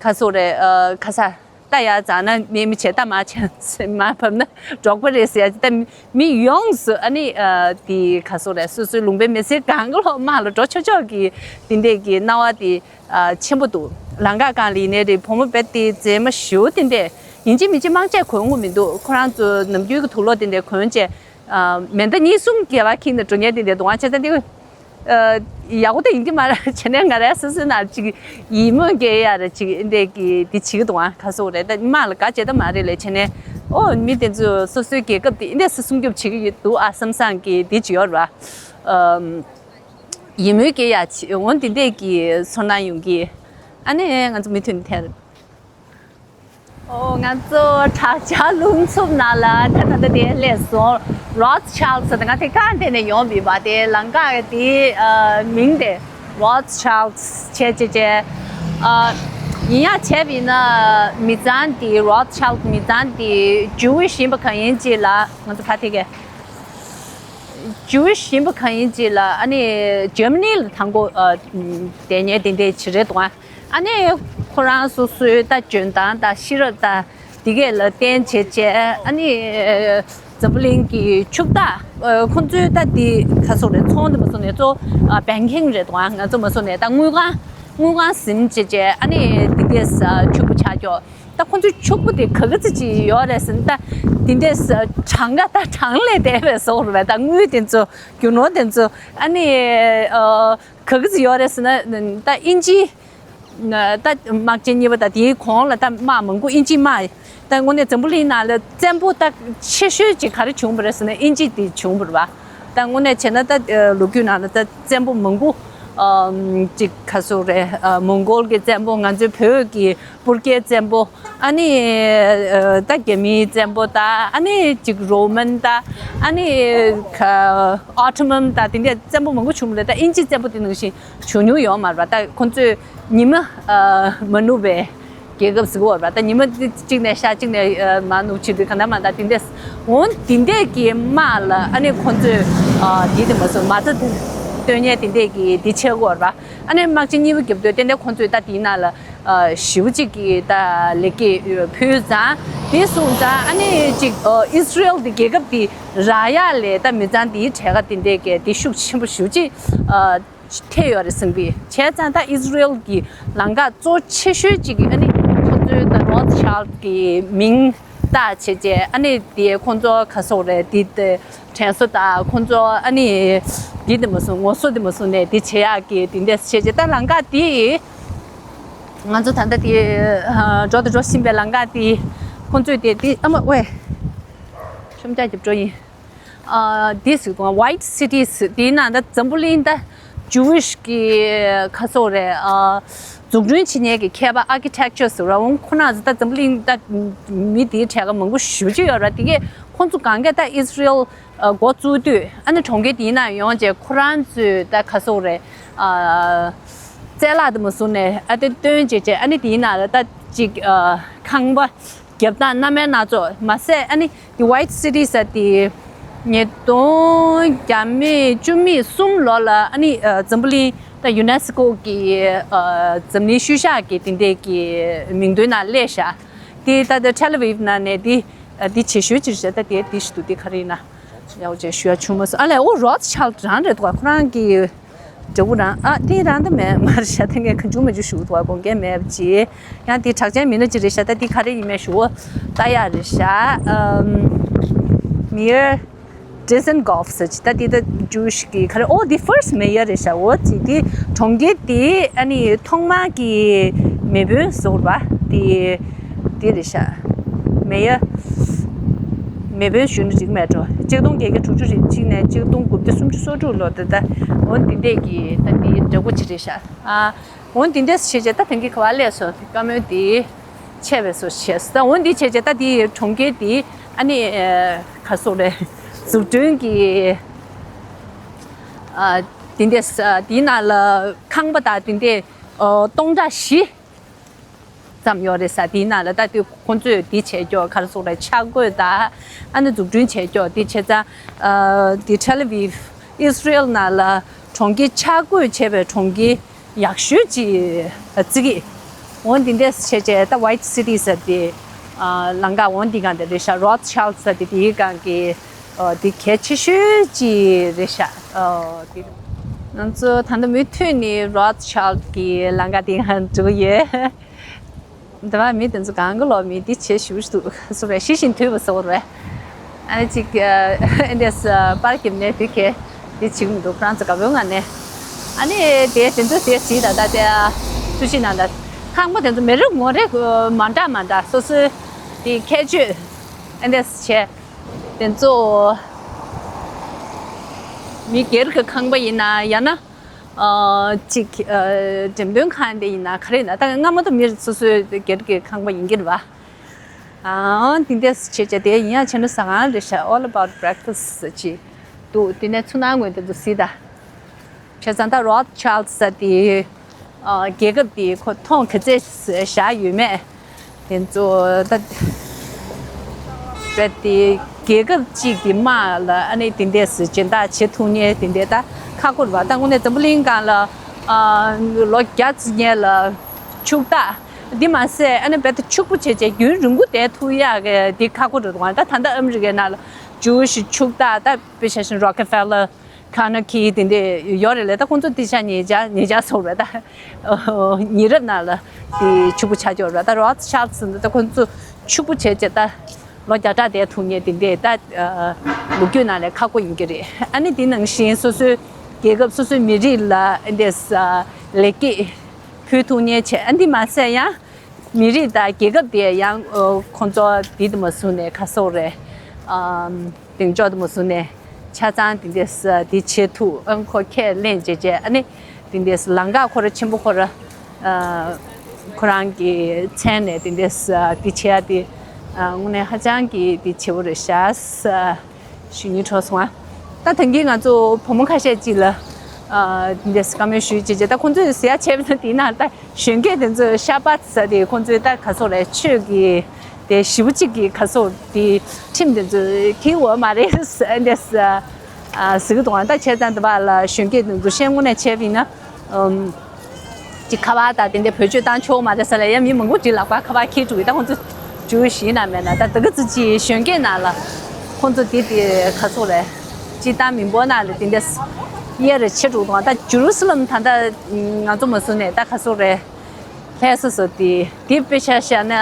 ག་སོག་རེད། ཁ་ས། ད་ཡར་འཛེགས་ན་མི་མི་བྱེད། ད་མར་བྱས་མར་བབས་ན་འབྲོག་པ་རེད་ཟེར་ཡ་ཅིག་ད་མི་ཡོངས་སུ་ཨ་ནི་ཨ་དེ་ག་སོག་རེད། སོ་སོའི་ལུང་པའི་མི་སེར་གང་ག་ལོག་དམག་ལ་འགྲོ་ཆོག་ཆོག་གི་དེ་འདྲས་ཀྱི་སྣང་བ་དེ་ཨ་ཆེན་པོ་འདུག་ལམ་ཁ་སྒང་ལ་ཡིན་ནའི་རེད། བུ་མོ་དཔེ་དེ་མཛེས་མ་ཞེ་པོ་དེ་འདྲས་ཡིན་གཅིག་མིན་གཅིག་དམག་ཆས་གོན་དགོས་མི་འདུག་ཁོ་རང་ཚོ་ནམ་རྒྱུན་གྱི་དུག་ལོག་དེ་འདྲས་གོན་བྱས། ཨ་མེ་མདའ་གཉིས་གསུམ་སྒལ་པར་འཁྱེར་ནས་འགྲོ་མཁན་དེ་འདྲས་འདུག་ཨ་བྱས་ཙང་དེ་ཨ་ཡག་པོ་ད་ཡིན་གྱི་མ་རེད། བྱས་ནས་ང་རའི་སོ་སོའི་ནང་ཅིག་ཡིད་སྨོན་སྐྱེ་ཡ་རེད། ཅིག་འདྲས་ཀྱི་དེ་བྱེད་ཀྱི་འདུག་ཨ་ག་སོག་རེད། ད་དམག་ལ་དགའ་བྱས་ད་མ་རེད་ལས། བྱས་ནས་ཨོ་མི་དེ་ཚོ་སོ་སོའི་རྒྱལ་ཁབ་དེ་འདྲས་སེ་སྲུང་སྐྱོབ་བྱེད་ཀྱི་ཡོད་འདུག་ཨ་བསམ་བསམ་གྱི་དེ་ཅིག་ཡོད་རེད་པ། ཨམ། ཡིད་སྨོན་སྐྱེ་ཡ་ཆེ། འོ་འདི་འདྲས་ཀྱི་ཚོར་སྣང་ཡོང་གི། ཨ་ནི་ང་ཚོ་མུ་མཐུད་ནས་ཐད། ཨོ་ང་ཚོ་དྲག་ཆར་རླུང་འཚུབ་ནང་ལ་ད་ད་ལྟ་དེ་སླེབས་སོང་། Rothschild ཟེར་ཏེ་ང་དེ་ག་འདྲས་ནས་ཡོང་བ་ཡིན་པ། དེ་ལམ་ཁ་དེ་ཨ་མིང་དེ་Rothschild བྱས་བྱས་བྱས། ཨ་ཡིན་ཡ་བྱས་པ་ཡིན་ན་མི་ཚང་དེ་Rothschild མི་ཚང་དེ་Jewish ཡིན་པ་གང་ཡིན་ཅིག་ལ་ང་ཚོ་ཕ་དེ་གས། Jewish ཡིན་པ་གང་ཡིན་ཅིག་ལ་ཨ་ནི་Germany ལ་དང་པོ་ཨ་དེ་ཉལ་དེ་འདྲས་བྱེད་རེད་འདུག་ཨ་ནི་ཁོ་རང་སོ་སོའི་ད་འཇོན་ཐང་དང་ཤེས་རབ་དང་དེ་གས་ལ་བརྟེན་བྱས་བྱས། ཨ་ནི་འཛམ་བུ་གླིང་གི་ཕྱུག་བདག་ཁོ་ཚོའི་ད་དེ་ག་སོག་རེད། ཚོང་དེ་མ་སོང་ནས་གཙོ་བོ་banking རེད་འདུག་ཨ་ང་ཚོ་མ་སོང་ནས་ད་དངུལ་ཁང་དངུལ་ཁང་ཟིན་བྱས་བྱས། ཨ་ནི་དེ་འདྲས་ཕྱུག་པོ་ཆགས་ཀྱོག་ད་ཁོ་ཚོའི་ཕྱུག་པོ་དེ་ག་གི་ཚོད་ཅིག་ཡོད་རེད་ཟེར་ན། ད་དེ་འདྲས་གྲངས་ཀ་ད་གྲངས་ལས་འདས་པའི་བཟོ་འདྲ་བས། ད་དངུལ་དེ་ཚོ་རྒྱུ་ནོར་དེ་ཚོ་ཨ་ནི་ཨ་ག་གི་ཚོད་ཡོད་རེད་ཟེར་ན། ད་དབྱིན་ཇི་ད་དམག་ཆེན་གཉིས་པ་དང་དེའི་གོང་ལ་ད་དམག་མང་པོ་དབྱིན་ཇིའི་དམག་ད་དངོས་གནས་འཛམ་བུ་གླིང་ནང་ལ་བཙན་པོ་ད་ཆེ་ཤོས་ཅིག་ག་རེ་བྱུང་བ་རེད་ཟེར་ན་དབྱིན་ཇི་དེ་བྱུང་བ་རེད་པ། ད་དངོས་གནས་བྱས་ན་ད་ལོ་རྒྱུས་ནང་ལ་ད་བཙན་པོ་མང་པོ་ཨམ་ཅིག་ག་སོག་རེད། ཨ་མོང་གོལ་གྱི་བཙན་པོ། ང་ཚོའི་བོད་ཀྱི་སྤུར་རྒྱལ་བཙན་པོ། ཨ་ནི་ཨ་ད་རྒྱ་མིའི་བཙན་པོ་དང་། ཨ་ནི་ཅིག་Roman དང་། ཨ་ནི་ཁ་Ottoman དང་དེ་འདྲའི་བཙན་པོ་མང་པོ་བྱུང་བ་རེད། ད་དབྱིན་ཇིའི་བཙན་པོ་དེ་ནང་བཞིན་བྱུང་མྱོང་ཡོད་མ་རེད་པ། ད་ཁོ་ཚོས་ཉི་མ་ཨ་མ་ནུབ་པའི་རྒྱལ་ཁབ་ཟེར་གྱི་ཡོད་རེད་པ། ད་ཉི་མ་གཅིག་ནས་ཤར་གཅིག་ནས་ཨ་མར་ནུབ་བྱེད་དུས་གང་ལྟར་མ་ད་དེ་འདྲས། འོ་དེ་འདྲས་ཀྱི་དམག་ལ་ཨ་ནི་ཁོ་ཚོས་ཨ་དེ་དེ་མ་སོང་མ་རྩ་སྟོན་མཁན་དེ་འདྲས་ཀྱི་དེ་བྱེད་ཀྱི་ཡོད་རེད་པ། ཨ་ནི་དམག་ཆེན་གཉིས་པ་རྒྱབ་དུས་ཏན་ཏན་ཁོ་ཚོས་ད་དེའི་ནང་ལ་ཨ་ཞེ་པོ་ཅིག་གི་ད་ལེགས་སྐྱེས་ཕུལ་ཙང་། དེ་སོང་ཙང་ཨ་ནི་ཅིག་ཨ་ཨིས་ར་ཨེལ་དེ་རྒྱལ་ཁབ་དེ་རག་ཡ་ལས་ད་མི་ཚང་དེའི་གྲས་ཀ་དེ་འདྲས་ཀྱི་དེ་ཤུགས་ཆེན་པོ་ཞེ་པོ་ཅིག་ཨ་ཐེབས་ཡོད་རེད་བསམ་གི། བྱས་ཙང་ད་ཨིས་ར་ཨེལ་གྱི་ལམ་ཁ་གཙོ་ཆེ་ཤོས་ཅིག་གི་ཨ་ནི་ཁོ་ཚོའི་ད་Rothschild གི་མིང་བཏགས་བྱས་བྱས། ཨ་ནི་དེ་ཁོ་ཚོ་ག་སོག་རེད། དེ་དེ་དྲན་གསོ་དང་ཁོ་ཚོ་ཨ་ནི་དེ་དེ་མ་སོང་ངོ་སོ་དེ་མ་སོང་ནས་དེ་བྱེད་ཡག་གི་དེ་འདྲས་བྱས་བྱས། ད་ལམ་ཁ་དེ་ང་ཚོ་ད་ལྟ་དེ་ཨ་འགྲོ་དང་འགྲོ་བཞིན་པའི་ལམ་ཁ་དེ་ཁོ་ཚོས་དེ་དེ་ཨ་མ་ཝེ་ཁྲོམ་རྒྱག་རྒྱབ་འགྲོ་ཡིན། ཨ་དེ་ཟེར་དུས་White Cities དེའི་ནང་ད་འཛམ་བུ་གླིང་ད་Jewish གི་ག་སོག་རེད། ཨ་འཛུགས་སྐྲུན་བྱེད་མཁན་གྱི་མཁས་པ། Architecture ཟེར་བ། འོང་ཁོ་རང་ཚོ་ད་འཛམ་བུ་གླིང་ད་མི་དེའི་གྲས་ཀ་མང་པོ་ཞེ་པོ་ཅིག་ཡོད་རེད། དེ་གས་ཁོ་ཚོ་གང་གས་ད་ཨིས་ར་ཨེལ་ཨ་འགོ་བཙུགས་དུས་ཨ་ནི་གྲོང་ཁྱེར་དེའི་ནང་ཡོང་བྱས་ཁོ་རང་ཚོས་ད་ག་སོག་རེད། ཨ་རྩལ་ལག་དེ་མ་བཟུང་ནས་ཨ་དེ་སྟོན་བྱས་བྱས། ཨ་ནི་དེའི་ནང་ལ་ད་ཅིག་ཨ་ཁང་པ་རྒྱབ་སྟངས་སྣ་མིན་སྣ་ཚོགས་མ་ཟད། ཨ་ནི་དེ་White City ཟེར་དེ་ཉིས་སྟོང་བཅུ་མེད་གསུམ་ལོ་ལ་ཨ་ནི་ཨ་འཛམ་བུ་གླིང་ད་ཡུ་ནེ་སི་ཀོ་གི་ཨ་འཛམ་གླིང་ཤུལ་བཞག་གི་དེ་འདྲས་ཀྱི་མིང་ཐོའི་ནང་སླེབས་ཤག་དེ་ད་ལྟ་Tel Aviv ནང་ནས་དེ་ཨ་དེ་བྱེད་ཤུལ་ཅིག་རེད། ད་དེ་དེ་ཞིག་འདུག་དེ་ག་རེ་ཡིན་ན་ཡག་པོ་ཅིག་ཞུ་ཡ་བྱུང་མ་སོང་། ཨ་ལས་ཨོ་Rothschild རང་རེད་འདུག་ཁོ་རང་གི་འདྲ་པོ་རང་ཨ་དེ་རང་ད་མེད་མ་རེད་ཤག་དེ་ངས་གང་བྱུང་མ་བྱུང་ཞུ་འདུག་དགོངས་འགལ་མེད་པ་ཅིག་ཡང་དེ་གྲགས་ཅན་མི་སྣ་ཅིག་རེད་ཤག་ད་དེ་ག་རེ་ཡིན་མེད་ཞུ་འོ་ད་ཡག་རེད་ཤག་ཨམ་Mayor Dizengoff ཟེར་ཅིག་ད་དེ་ད་Jewish གི་ག་རེ་ཨོ་དེ་first mayor རེད་ཤག་འོ་ཅིག་དེ་གྲོང་ཁྱེར་དེ་ཨ་ནི་ཐོག་མ་གི་མེས་དཔོན་ཟེར་བ་དེ་དེ་རེད་ཤག mayor མེས་དཔོན་ཞུ་ན་འགྲིག་མེད་འགྲོ། ཆིག་སྟོང་བརྒྱད་བརྒྱ་དྲུག་ཅུ་རེ་གཅིག་ནས་ཆིག་སྟོང་དགུ་བརྒྱ་སུམ་ཅུ་སོ་དྲུག་ལོ་དེ་ད་འོ་འདི་འདྲས་ཀྱི་ད་འདི་འདྲ་པོ་ཅིག་རེད་ཤག་ཨ་འོ་འདི་འདྲས་བྱས་བྱས་ད་དེང་གི་ག་བ་སླེབས་སོང་། བཀའ་མོལ་འདི་ཆད་པའི་བཟོ་བྱས་ད་འོ་འདི་བྱས་བྱས་ད་འདི་གྲོང་ཁྱེར་འདི་ཨ་ནི་ག་སོག་རེད། འཛུགས་སྐྲུན་གྱི་ཨ་འདི་འདྲས་འདིའི་ནང་ལ་ཁང་པ་དང་འདི་འདྲས་སྟོང་ཕྲག་བཞི་ཙམ་ཡོད་རེད་ས། དེའི་ནང་ལ་ད་དེ་ཁོང་ཚོས་དེ་བྱས་ཀྱོག་ག་རེ་ཟེར་རེད། ཆ་བགོས་དང་ཨ་ནི་འཛུགས་སྐྲུན་བྱས་ཀྱོག་དེ་བྱས་ཙང་ཨ་དེ་Tel Aviv ཨིས་ར་ཨེལ་ནང་ལ་གྲོང་ཁྱེར་ཆ་བགོས་བྱས་པའི་གྲོང་ཁྱེར་ཡག་ཤོས་ཅིག་བརྩི་གི། འོ་འདི་འདྲས་བྱས་བྱས་ད་White City ཟེར་དེ་ ཨ་ལམ་ཁ་འོང་འདི་གང་དེ་རེད་ཤག Rothschild ཟེར་དེ་དེའི་སྒང་གི་ཨ་དེ་གལ་ཆེ་ཤོས་ཅིག་རེད་ཤག་ཨ་དེ་ང་ཚོ་ད་ལྟ་མུ་མཐུད་ནས་Rothschild གི་ལམ་ཁ་དེ་སྒང་འགྲོ་གི་ཡོད། འདི་བ་མི་དེ་ཚོ་གང་གི་ལོག་མི་འདི་བྱེད་ཞུ་ཞུ་འདུག་སུ་རེད། ཤི་ཞིང་དུས་པ་སོགས་རེད། ཨ་ནི་ཅིག་ཨ་ཨེ་འདྲས་པར་རྒྱབ་ནས་དེ་གས་དེ་བྱེད་ཀྱི་མི་འདུག་ཁོ་རང་ཚོ་དགའ་པོའི་ངང་ནས། ཨ་ནི་དེ་དེ་ཚོ་དེ་གཟིགས་ད་ད་དེ་ཨ་ཐུགས་ཞིབ་གནང་ད། ཁང་པ་དེ་ཚོ་མི་རེ་ངོ་རེ་མ་འདྲ་མ་འདྲ་སོ་སོའི་དེ་ཁྱད་ཆོས་ཨེ་འདྲས་བྱས། དེ་ཚོ་མི་སྒེར་གྱི་ཁང་པ་ཡིན་ན་ཡང་ན། ཨ་ཅིག་ཨ་འགྲེམས་སྟོན་ཁང་དེ་ཡིན་ན་ག་རེ་ཡིན་ན་ད་སྔ་མོ་དུ་མི་སོ་སོའི་སྒེར་གྱི་ཁང་པ་ཡིན་གྱི་རེད་པ། ཨ་འདི་འདྲས་བྱས་བྱས་དེ་ཡིན་ཡང་བྱས་ན་ཟ་ཁང་རེད་ཤག All About Breakfast ཅིག་འདུག་དེ་ནས་ཚུར་ནང་ངོས་དེ་ཚོ་གཟིགས་ད། བྱས་ཙང་ད་Rothschild ཟེར་དེ་ཨ་རྒྱལ་ཁབ་དེ་ཁོ་མཐོང་ག་ཚད་བཞག་ཡོད་མེད། དེ་ཚོ་ད་རྦད་དེ་རྒྱལ་ཁབ་གཅིག་གི་དམག་ལ་ཨ་ནི་དེ་འདྲས་སུ་སྦྱིན་བདག་བྱེད་ཐུབ་མཁན་དེ་འདྲས་ད་ཁག་པོ་རེད་པ། ད་དངོས་གནས་འཛམ་བུ་གླིང་སྒང་ལ་ཨ་ལོ་བརྒྱ་ཙམ་སྔོན་ལ་ཕྱུག་བདག་འདི་མ་ཟད་ཨ་ནི་རྦད་དེ་ཕྱུག་པོ་བྱས་བྱས་རྒྱུན་རིང་པོ་བསྡད་ཐུབ་ཡག་གི་འདི་ཁག་པོ་རེད་འདུག་ད་ད་ལྟ་ཨ་མི་རི་ཀའི་ནང་ལ་Jewish ཕྱུག་བདག་ད་དཔེ་ཆ་བཞག་ན་Rockefeller Carnegie དེ་འདྲས་ཡོད་རེད་ལས། ད་ཁོང་ཚོ་དེ་ཆ་ཉེ་ཆར་ཉེ་ཆར་སོང་རེད། ད་ཉེ་རབས་ནང་ལ་དེ་ཕྱུག་པོ་ཆགས་ཀྱི་ཡོད་རེད། ད་Rothschild ཟེར་ན་ད་ཁོང་ཚོ་ཕྱུག་པོ་བྱས་བྱས་ད་ལོ་བརྒྱ་ཕྲག་བསྡད་ཐུབ་མཁན་དེ་འདྲས་ད་ལོ་རྒྱུས་ནང་ལ་ཁག་པོ་ཡིན་གྱི་རེད། ཨ་ནི་དེ་ནང་བཞིན་སོ་སོའི་རྒྱལ་ཁབ་སོ་སོའི་མི་རིགས་ལ་འདྲས་ལེགས་སྐྱེས་ཕུལ་ཐུབ་མཁན་བྱས། ཨ་འདི་མ་ཟད་ཡང་མི་རིགས་དང་རྒྱལ་ཁབ་དེ་ཡང་ཁོང་ཚོ་འདི་དུ་མ་བཟུང་ནས་ག་སོག་རེད། གདེང་འཇོག་དུ་མ་བཟུང་ནས་ཆ་ཚང་དེ་འདྲས་དེ་བྱེད་ཐུབ། ཨང་ཁོ་ཁས་ལེན་བྱས་བྱས་ཨ་ནི་དེ་འདྲས་ལམ་ཁ་ཁོ་ར་ཆེན་པོ་ཁོ་ར་ཁོ་རང་གི་མཚན་ནས་དེ་འདྲས་དེ་བྱས་ཡ་དེ་དངོས་གནས་ཧ་ཅང་གི་དེ་བྱེད་པོ་རེད་ཤག་ཞུ་སྙིང་བྲོ་སོང་ཨ། ད་ཐེངས་འདི་ང་ཚོ་བུ་མོ་ཁ་ཤས་ཅིག་ལ་ཨ་འདི་འདྲས་བཀའ་མོལ་ཞུས་བྱས་བྱས་ད་ཁོང་ཚོས་ཟེར་ཡ་བྱས་པ་ན་དེའི་ནང་ད་གཞོན་སྐྱེས་དེ་ཚོས་ཤ་པད་ཟེར་དེ་ཁོང་ཚོས་ད་ག་སོག་རེད། ཆོས་ཀྱི་དེ་ཞེ་པོ་གཅིག་གི་ག་སོག་དེ་ཁྲིམས་དེ་ཚོ་འགལ་ཡོད་མ་རེད་ཟེར་འདྲས་ཨ་ཟེར་གི་འདུག་ཨ་ད་བྱས་ཙང་དེ་བ་ལ་གཞོན་སྐྱེས་དེ་ཚོ་ཤེས་དངོས་གནས་བྱས་པ་ཡིན་ན་ཨམ། ཅིག་ཁ་པར་དང་དེ་འདྲའི་བེད་སྤྱོད་བཏང་ཆོག་མ་རེད་ཟེར་ལ་ཡང་མི་མང་པོ་ཅིག་ལག་པར་ཁ་པར་འཁྱེར་འགྲོ་གི་ད་ཁོང་ཚོ་ཇུ་ཝི་ཤི་ཡིན་ན་མེད་ན་ད་དེ་ག་ཚོད་ཅིག་གཞོན་སྐྱེས་ནང་ལ་ཁོང་ཚོ་དེ་དེ་ག་ཚོད་རེད། སྤྱིར་བཏང་མི་འབོར་ནང་ལ་དེ་འདྲ་གཡས་རེ་ཆེ་འགྲོ་གི་འདུག་ད་ཇེ་རུ་སི་ལམ་ད་ལྟ་ང་ཚོ་མ་བཟུང་ནས་ད་ག་ཚོད་རེད། ལྷ་ས་སོ་དེ་དེ་དཔེ་ཆ་བཞག་ན་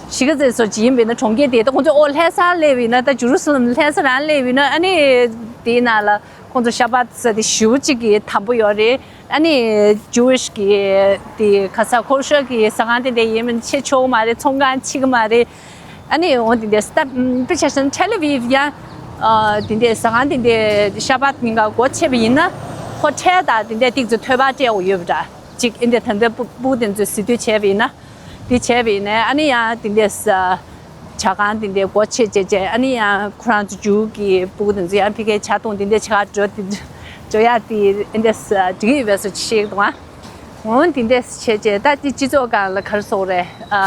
གཞིས་ཀ་རྩེ་སོ་ཅིག་ཡིན་པས་ན་གྲོང་ཁྱེར་དེ་ད་ཁོང་ཚོ་ཨོ་ལྷ་ས་སླེབས་ཡིན་ན་ད་ཇེ་རུ་སི་ལམ་ལྷ་ས་རང་སླེབས་ཡིན་ན་ཨ་ནི་དེའི་ནང་ལ། ཁོང་ཚོ་ཤ་པད་ཟེར་དེ་ཞེ་པོ་གཅིག་གི་དམ་པོ་ཡོད་རེད། ཨ་ནི་ཇུ་ཝི་ཤི་གི་དེ་ག་ས་ཁོ་ཤར་གི་ཟ་ཁང་དེ་འདྲ་ཡིན་མིན་ཆེ་ཆོག་མ་རེད། ཚོང་ཁང་ཆེ་གི་མ་རེད། ཨ་ནི་འོ་དེ་འདྲ་སྟབས་དཔེ་ཆ་བཞག་ན་ཐེལ་ཨ་བིབ་ཡང་དེ་འདྲ་ཟ་ཁང་དེ་འདྲ་ཤ་པད་ཉིན་ག་སྒོ་ཕྱེ་བ་ཡིན་ན་ཧོ་ཊེལ་དང་དེ་འདྲ་ཏིག་ཙམ་ཐོལ་པ་སྤྲད་དགོས་ཡོད་པ་འདྲ། གཅིག་ཨིན་དེ་ད་འདྲ་སྤུ་སྤུ་དེ་ཚོས་ཟིན་བྲིས་བྱས་པ་ཡིན་ན། དེ་བྱས་པ་ཡིན་ནའི་ཨ་ནི་ཡང་དེ་འདྲས་ཇ་ཁང་དེ་འདྲས་སྒོ་ཕྱེ་བྱས་བྱས་ཨ་ནི་ཡང་ཁོ་རང་ཚོ་ཇུ་གི་སྤུ་གུ་དེ་ཚོ་ཡང་ཕ་གིའི་ཇ་འཐུང་དེ་འདྲས་ཆ་ག་འགྲོ་དེ་འགྲོ་ཡ་དེ་འདྲས་འགྲིག་ཡོད་པའི་བཟོ་ཅིག་ཤེས་འདུག་ཨ། འོན་དེ་འདྲས་བྱས་བྱས་ད་དེ་སྤྱི་ཚོགས་སྒང་ལ་ག་རེ་ཟེར་དགོས་རེད། ཨ་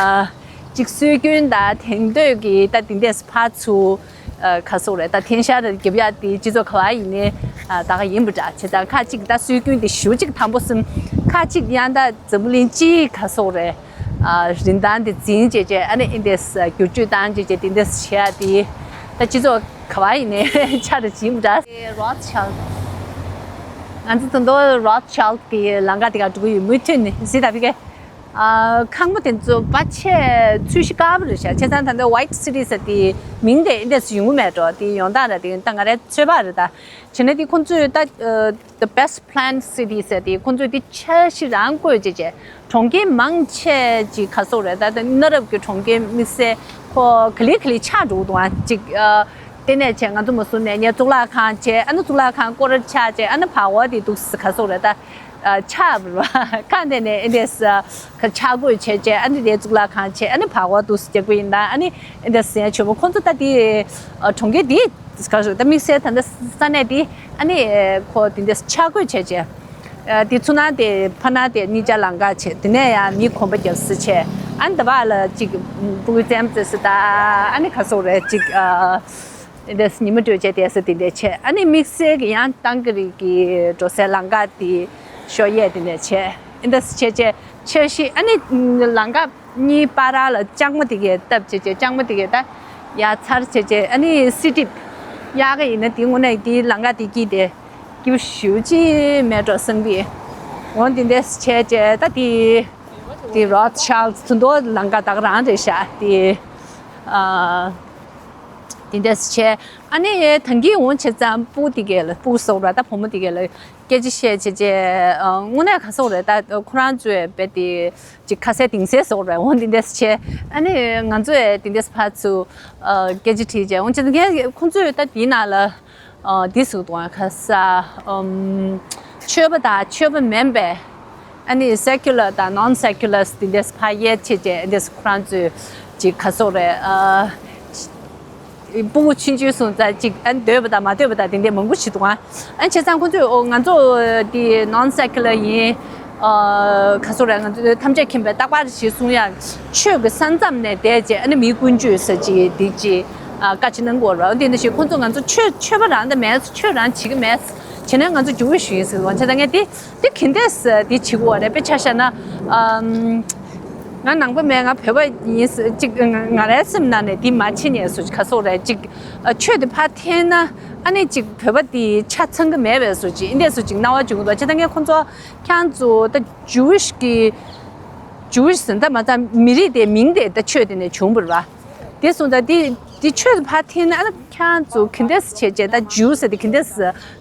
ཅིག་སྲོལ་རྒྱུན་དང་དེང་དུས་ཀྱི་ད་དེ་འདྲས་ཕར་ཚུར་ཨ་ག་རེ་ཟེར་དགོས་རེད། ད་འཐེན་ཤར་རྒྱབ་ཡ་དེ་སྤྱི་ཚོགས་ག་བ་ཡིན་ནའི་ཨ་ད་ག་ཡིན་པ་འདྲ་བྱས་ཙང་ཁ་ཅིག་ད་སྲོལ་རྒྱུན་དེ་ཞེ་པོ་ཅིག་དམ་པོ་སེམས་ཁ་ཅིག་ཡང་ད་འཛམ་བུ་གླིང་སྤྱིའི་ག་རེ་ཟེར་དགོས་རེད། ཨ་རིན་ཐང་དེ་འཛིན་བྱས་བྱས་ཨ་ནི་ཨིན་དེ་བསྒྱུར་བཅོས་བཏང་བྱས་བྱས་དེ་འདྲ་བྱས་ཡ་དེ་ད་སྤྱི་ཚོགས་ག་བ་ཡིན་ནའི་ཆ་རེ་བྱིན་པ་འདྲ། Rothschild ང་ཚོ་ད་དུང་Rothschild གི་ལམ་ཁ་དེ་ག་འགྲོ་གི་ཡོད། མུ་མཐུད་ནས་གཟིགས་དང་ཕ་གི། ཨ་ཁང་པ་དེ་ཚོ་ཕལ་ཆེར་ཚོས་གཞི་དཀར་པོ་རེད་ཤག་བྱས་ཙང་ད་ལྟ་White City ཟེར་དེ་མིང་དེ་ཨིན་དེ་ཡོང་གི་མེད་འགྲོ། དེ་ཡོང་སྟངས་ར་དེ་ད་ང་རའི་ཚོད་དཔག་རེད་ད། བྱས་ན་དེ་ཁོང་ཚོས་ད་The Best Planned City ཟེར་དེ་ཁོང་ཚོས་དེ་འཆར་གཞི་རང་བཀོད་བྱས་བྱས་གྲོང་ཁྱེར་མང་ཆེ་ཅིག་ག་རེ་ཟེར་དགོས་རེད། ད་ལྟ་གནའ་རབས་ཀྱི་གྲོང་ཁྱེར་དམིགས་བསལ་ཁོ་ག་ལེ་ག་ལེ་ཆགས་འགྲོ་གི་འདུག་ཨ། ཅིག་ཨ་དེ་ནས་བྱས་ང་ཚོ་མ་བཟུང་ནས་ངས་གཙུག་ལག་ཁང་བྱས་ཨ་ནི་གཙུག་ལག་ཁང་སྐོར་ཆགས་བྱས་ཨ་ནི་བར་བ་དེ་འདུག་ག་རེ་ཟེར་དགོས་རེད་ད། ཨ་ཆགས་པ་རེད་བ། ཁང་དེ་ནས་ཨེ་འདྲས་ཨ་ཆགས་བཀོད་བྱས་བྱས་ཨ་ནི་དེ་གཙུག་ལག་ཁང་བྱས་ཨ་ནི་བར་བ་འདུག་སེ་རྒྱག་པ་ཡིན་ད། ཨ་ནི་ཨེ་འདྲས་ཟེར་ཡ་བྱུང་བ་ཁོང་ཚོ་ད་དེ་ཨ་གྲོང་ཁྱེར་དེ་ག་རེ་ཟེར་ད་དམིགས་བསལ་ད་ལྟ་ས་གནས་དེ་ཨ་ནི་ཁོ་དེ་འདྲས་ཆགས་བཀོད་བྱས་བྱས། ཨ་དེ་ཚུར་ནང་དེ་ཕར་ནང་དེ་གཉིས་ཆ་ལམ་ཁ་བྱས། དེ་ནས་ཡང་མི་གོམ་པ་རྒྱབ་སེ་བྱས། ཨ་ནི་ད་བར་ལ་ཅིག་སྤུ་གུ་རྩེད་མོ་རྩེ་སེ་ད་ཨ་ནི་ག་རེ་ཟེར་དགོས་རེད། ཅིག་ཨ་དེ་འདྲས་ཉི་མ་དྲོས་བྱས་དེ་སེ་དེ་འདྲས་བྱས། ཨ་ནི་དམིགས་བསལ་གྱི་ཡང་ཏང་གི་རིགས་ཀྱི་འགྲོ་སའི་ལམ་ཁ་དེ་ཤོ་གཡས་དེ་འདྲས་བྱས། ཨེ་འདྲས་བྱས་བྱས་འཆར་གཞི་ཨ་ནི་ལམ་ཁ། གཉིས་བར་ལ་ལྕང་མ་དེ་གས་བཏབ་བྱས་བྱས། ལྕང་མ་དེ་གས་ད་ཡར་ཚར་བྱས་བྱས། ཨ་ནི་སི་ཊིབ་གཡར་གི་ཡིན་ན་དེ་དངོས་གནས་དེའི་ལམ་ཁ་དེ་དཀྱིལ་དེ་སྐྱིད་པོ་ཞེ་པོ་ཅིག་མེད་འགྲོ་བསམ་གི། འོ་དེ་འདྲས་བྱས་བྱས། ད་དེ་དེ་རོ་ཤལ་དུ་འདོ་ལམ་ཁ་ད་ག་རང་རེད་ཤག་དེ་ཨ་དེ་འདྲས་བྱས། ཨ་ནི་ད་གིན་འོང་བྱས་ཙང་སྤུ་དེ་གས་ལ། སྤུ་ཟེར་བ་ད་བུ་མོ་དེ་གས་ལ་སྐད་ཆ་བཤད་བྱས་བྱས། ཨ་དངོས་གནས་ག་ཟེར་རེད། ད་ཁོ་རང་ཚོས་རྦད་དེ་ཅིག་ཁ་གསལ་གཏིང་གསལ་ཟེར་རེད། འོ་དེ་འདྲས་བྱས། ཨ་ནི་ང་ཚོས་དེ་འདྲས་ཕར་ཚུར་ཨ་སྐད་ཆ་དྲིས་བྱས། འོང་བྱས་ཙང་ཁོ་ཚོས་ད་དེའི་ནང་ལ་ཨ་འདི་ཟེར་འདུག་ག་ས། ཨམ། ཆོས་པ་དང་ཆོས་པ་མིན་པའི། ཨ་ནི་སེ་ཀུ་ལར་དང་ནོན་སེ་ཀུ་ལར་འདི་འདྲས་ཕར་དབྱེ་ཕྱེ་བྱས། འདི་འདྲས་ཁོ་རང་ཚོས་ཅིག་ག་ཟེར་རེད། ཨ་སྤུ་གུ་ཆུང་ཆུང་སོང་ཙང་ཅིག་ཨ་འདོད་པ་དང་མ་འདོད་པ་དང་དེ་འདྲས་མང་པོ་ཞིག་འདུག་ག་ཨ་བྱས་ཙང་ཁོ་ཚོས་འོ་ང་ཚོ་འདི་ནོན་སེ་ཀུ་ལར་ཡིན། ཨ་ག་ཟེར་རེད། ང་ཚོ་ཐམས་ཅད་མཁྱེན་པའི་རྟག་པ་རེད་ཞེས་གསུང་ཡག་ཆོས་ཀྱི་ས་མཚམས་ནས་བསྡད་བྱས། ཨ་ནི་མིའི་ཀུན་སྤྱོད་ཟེར་ཅིག་འདི་ཅིག་ཨ་བཀའ་ཅིག་གནང་གི་ཡོད་རེད། འོ་དེ་འདྲ་ཞིག་ཁོ་ཚོ་ང་ཚོ་ཆོས་ཆོས་པ་རང་ད་མེད། ཆོས་རང་བྱེད་ཀྱི་མེད། བྱས་ན་ང་ཚོ་ཇུ་ཝི་ཤི་ཡིན་ཟེར་བ་བྱས་ཙང་ངས་དེ་དེ་ག་འདྲས་འདི་བྱེད་དགོས་རེད། དཔེ་ཆ་བཞག་ན་ཨམ། ང་ནང་པ་མེད། ང་བོད་པ་ཡིན་ཟེར་ཅིག་ང་ང་རའི་སེམས་ནང་ནས་འདི་མ་བྱེད་ཉན་བཟོ་ཅིག་ག་ཟེར་རེད། ཅིག་ཨ་ཆོས་དེ་ཕར་འཐེན་ན་ཨ་ནི་ཅིག་བོད་པ་དེ་ཆ་ཚང་གི་མེད་པའི་བཟོ་ཅིག་འདི་འདྲས་བཟོ་ཅིག་སྣང་བ་བྱུང་གི་འདུག་བྱས་ཙང་ངས་ཁོ་ཚོ་ཁྱེད་རང་ཚོ་ད་ཇུ་ཝི་ཤི་གི་ཇུ་ཝི་ཤི་ཟེར་ད་མ་ཚང་མི་རིགས་དེ་མིང་དེ་ད་ཆོས་དེ་ནས་བྱུང་བ་རེད་པ། དེ་སོང་ཙང་དེ་དེ་ཆོས་དེ་ཕར་འཐེན་ན་ཨ་ནི་ཁྱེད་རང་ཚོ་ག་འདྲས་བྱས་བྱས། ད་ཇུ་ཟེར་དེ་ག་འདྲས་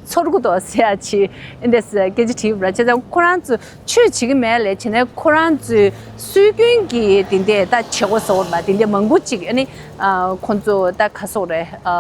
ཚོར་གི་འདུག་ཟེར་ཡག་ཅིག་ཨ་འདྲས་སྐད་ཆ་དྲིས་པ་རེད། བྱས་ཙང་ཁོ་རང་ཚོ་ཆོས་བྱེད་ཀྱི་མེད་ལབ་བྱས་ནས་ཁོ་རང་ཚོའི་སྲོལ་རྒྱུན་གྱི་དེ་འདྲས་ད་བྱེད་སྒོ་ཟེར་བ་དེ་འདྲས་མང་པོ་ཅིག་ཨ་ནི་ཨ་ཁོ་ཚོ་ད་ག་ཟེར་རེད། ཨ་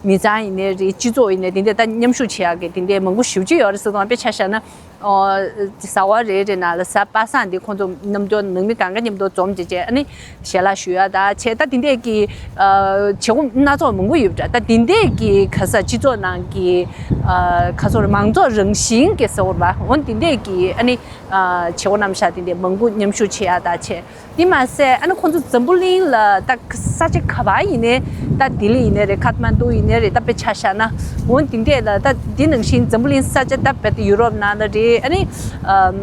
མི་ཚང་ཡིན་ནའི་རེད། སྤྱི་ཚོགས་ཡིན་ནའི་དེ་འདྲས་ད་མཉམ་ཞུགས་བྱེད་ཡག་གི་དེ་འདྲས་མང་པོ་ཞེ་པོ་ཅིག་ཡོད་རེད་ཟེར་དང་། དཔེ་ཆ་བཞག་ན། ཨོ། གཟའ་པ་རེ་རེ་ནང་ལ་གཟའ་པ་སངས་དེ་ཁོང་ཚོ་མཉམ་དུ་ནང་མི་གང་ག་མཉམ་དུ་འཛོམས་བྱས་བྱས། ཨ་ནི་ཞལ་ལག་ཞུ་ཡ་ད་བྱས། ད་དེ་འདྲས་ཀྱི་ཨ་བྱེད་སྒོ་སྣ་ཚོགས་མང་པོ་ཡོད་པ་འདྲ། ད་དེ་འདྲས་ཀྱི་ག་ས་སྤྱི་ཚོགས་ནང་གི་ཨ་ག་ཟེར་རེད། མང་ཚོགས་རང་བཞིན་གྱི་ཟེར་བ་རེད་པ། འོ་དེ་འདྲས་ཀྱི་ཨ་ནི་ཨ་བྱེད་སྒོ་རྣམ་གཞག་དེ་འདྲས་མང་པོ་མཉམ་ཞུགས་བྱེད་ཡ་ད་བྱས། དེ་མ་ཟད་ཨ་ནི་ཁོང་ཚོ་འཛམ་བུ་གླིང་ལ་ད་ས་ཆ་ག་པར་ཡིན་ནའི། ད་ལྡི་ལི་ཡིན་ནའི་རེད། ཁ་ཐ་མན་ཌུ་ཡིན་ནའི་རེད། ད་དཔེ་ཆ་བཞག་ན། འོ་དེ་འདྲས་ལ་ད་དེ་ནང་བཞིན་འཛམ་བུ་གླིང་ས་ཆ་ད་རྦད་དེ་ཡུ་རོབ་ནང་ལ་རེད། ཨ་ནི་ཨམ་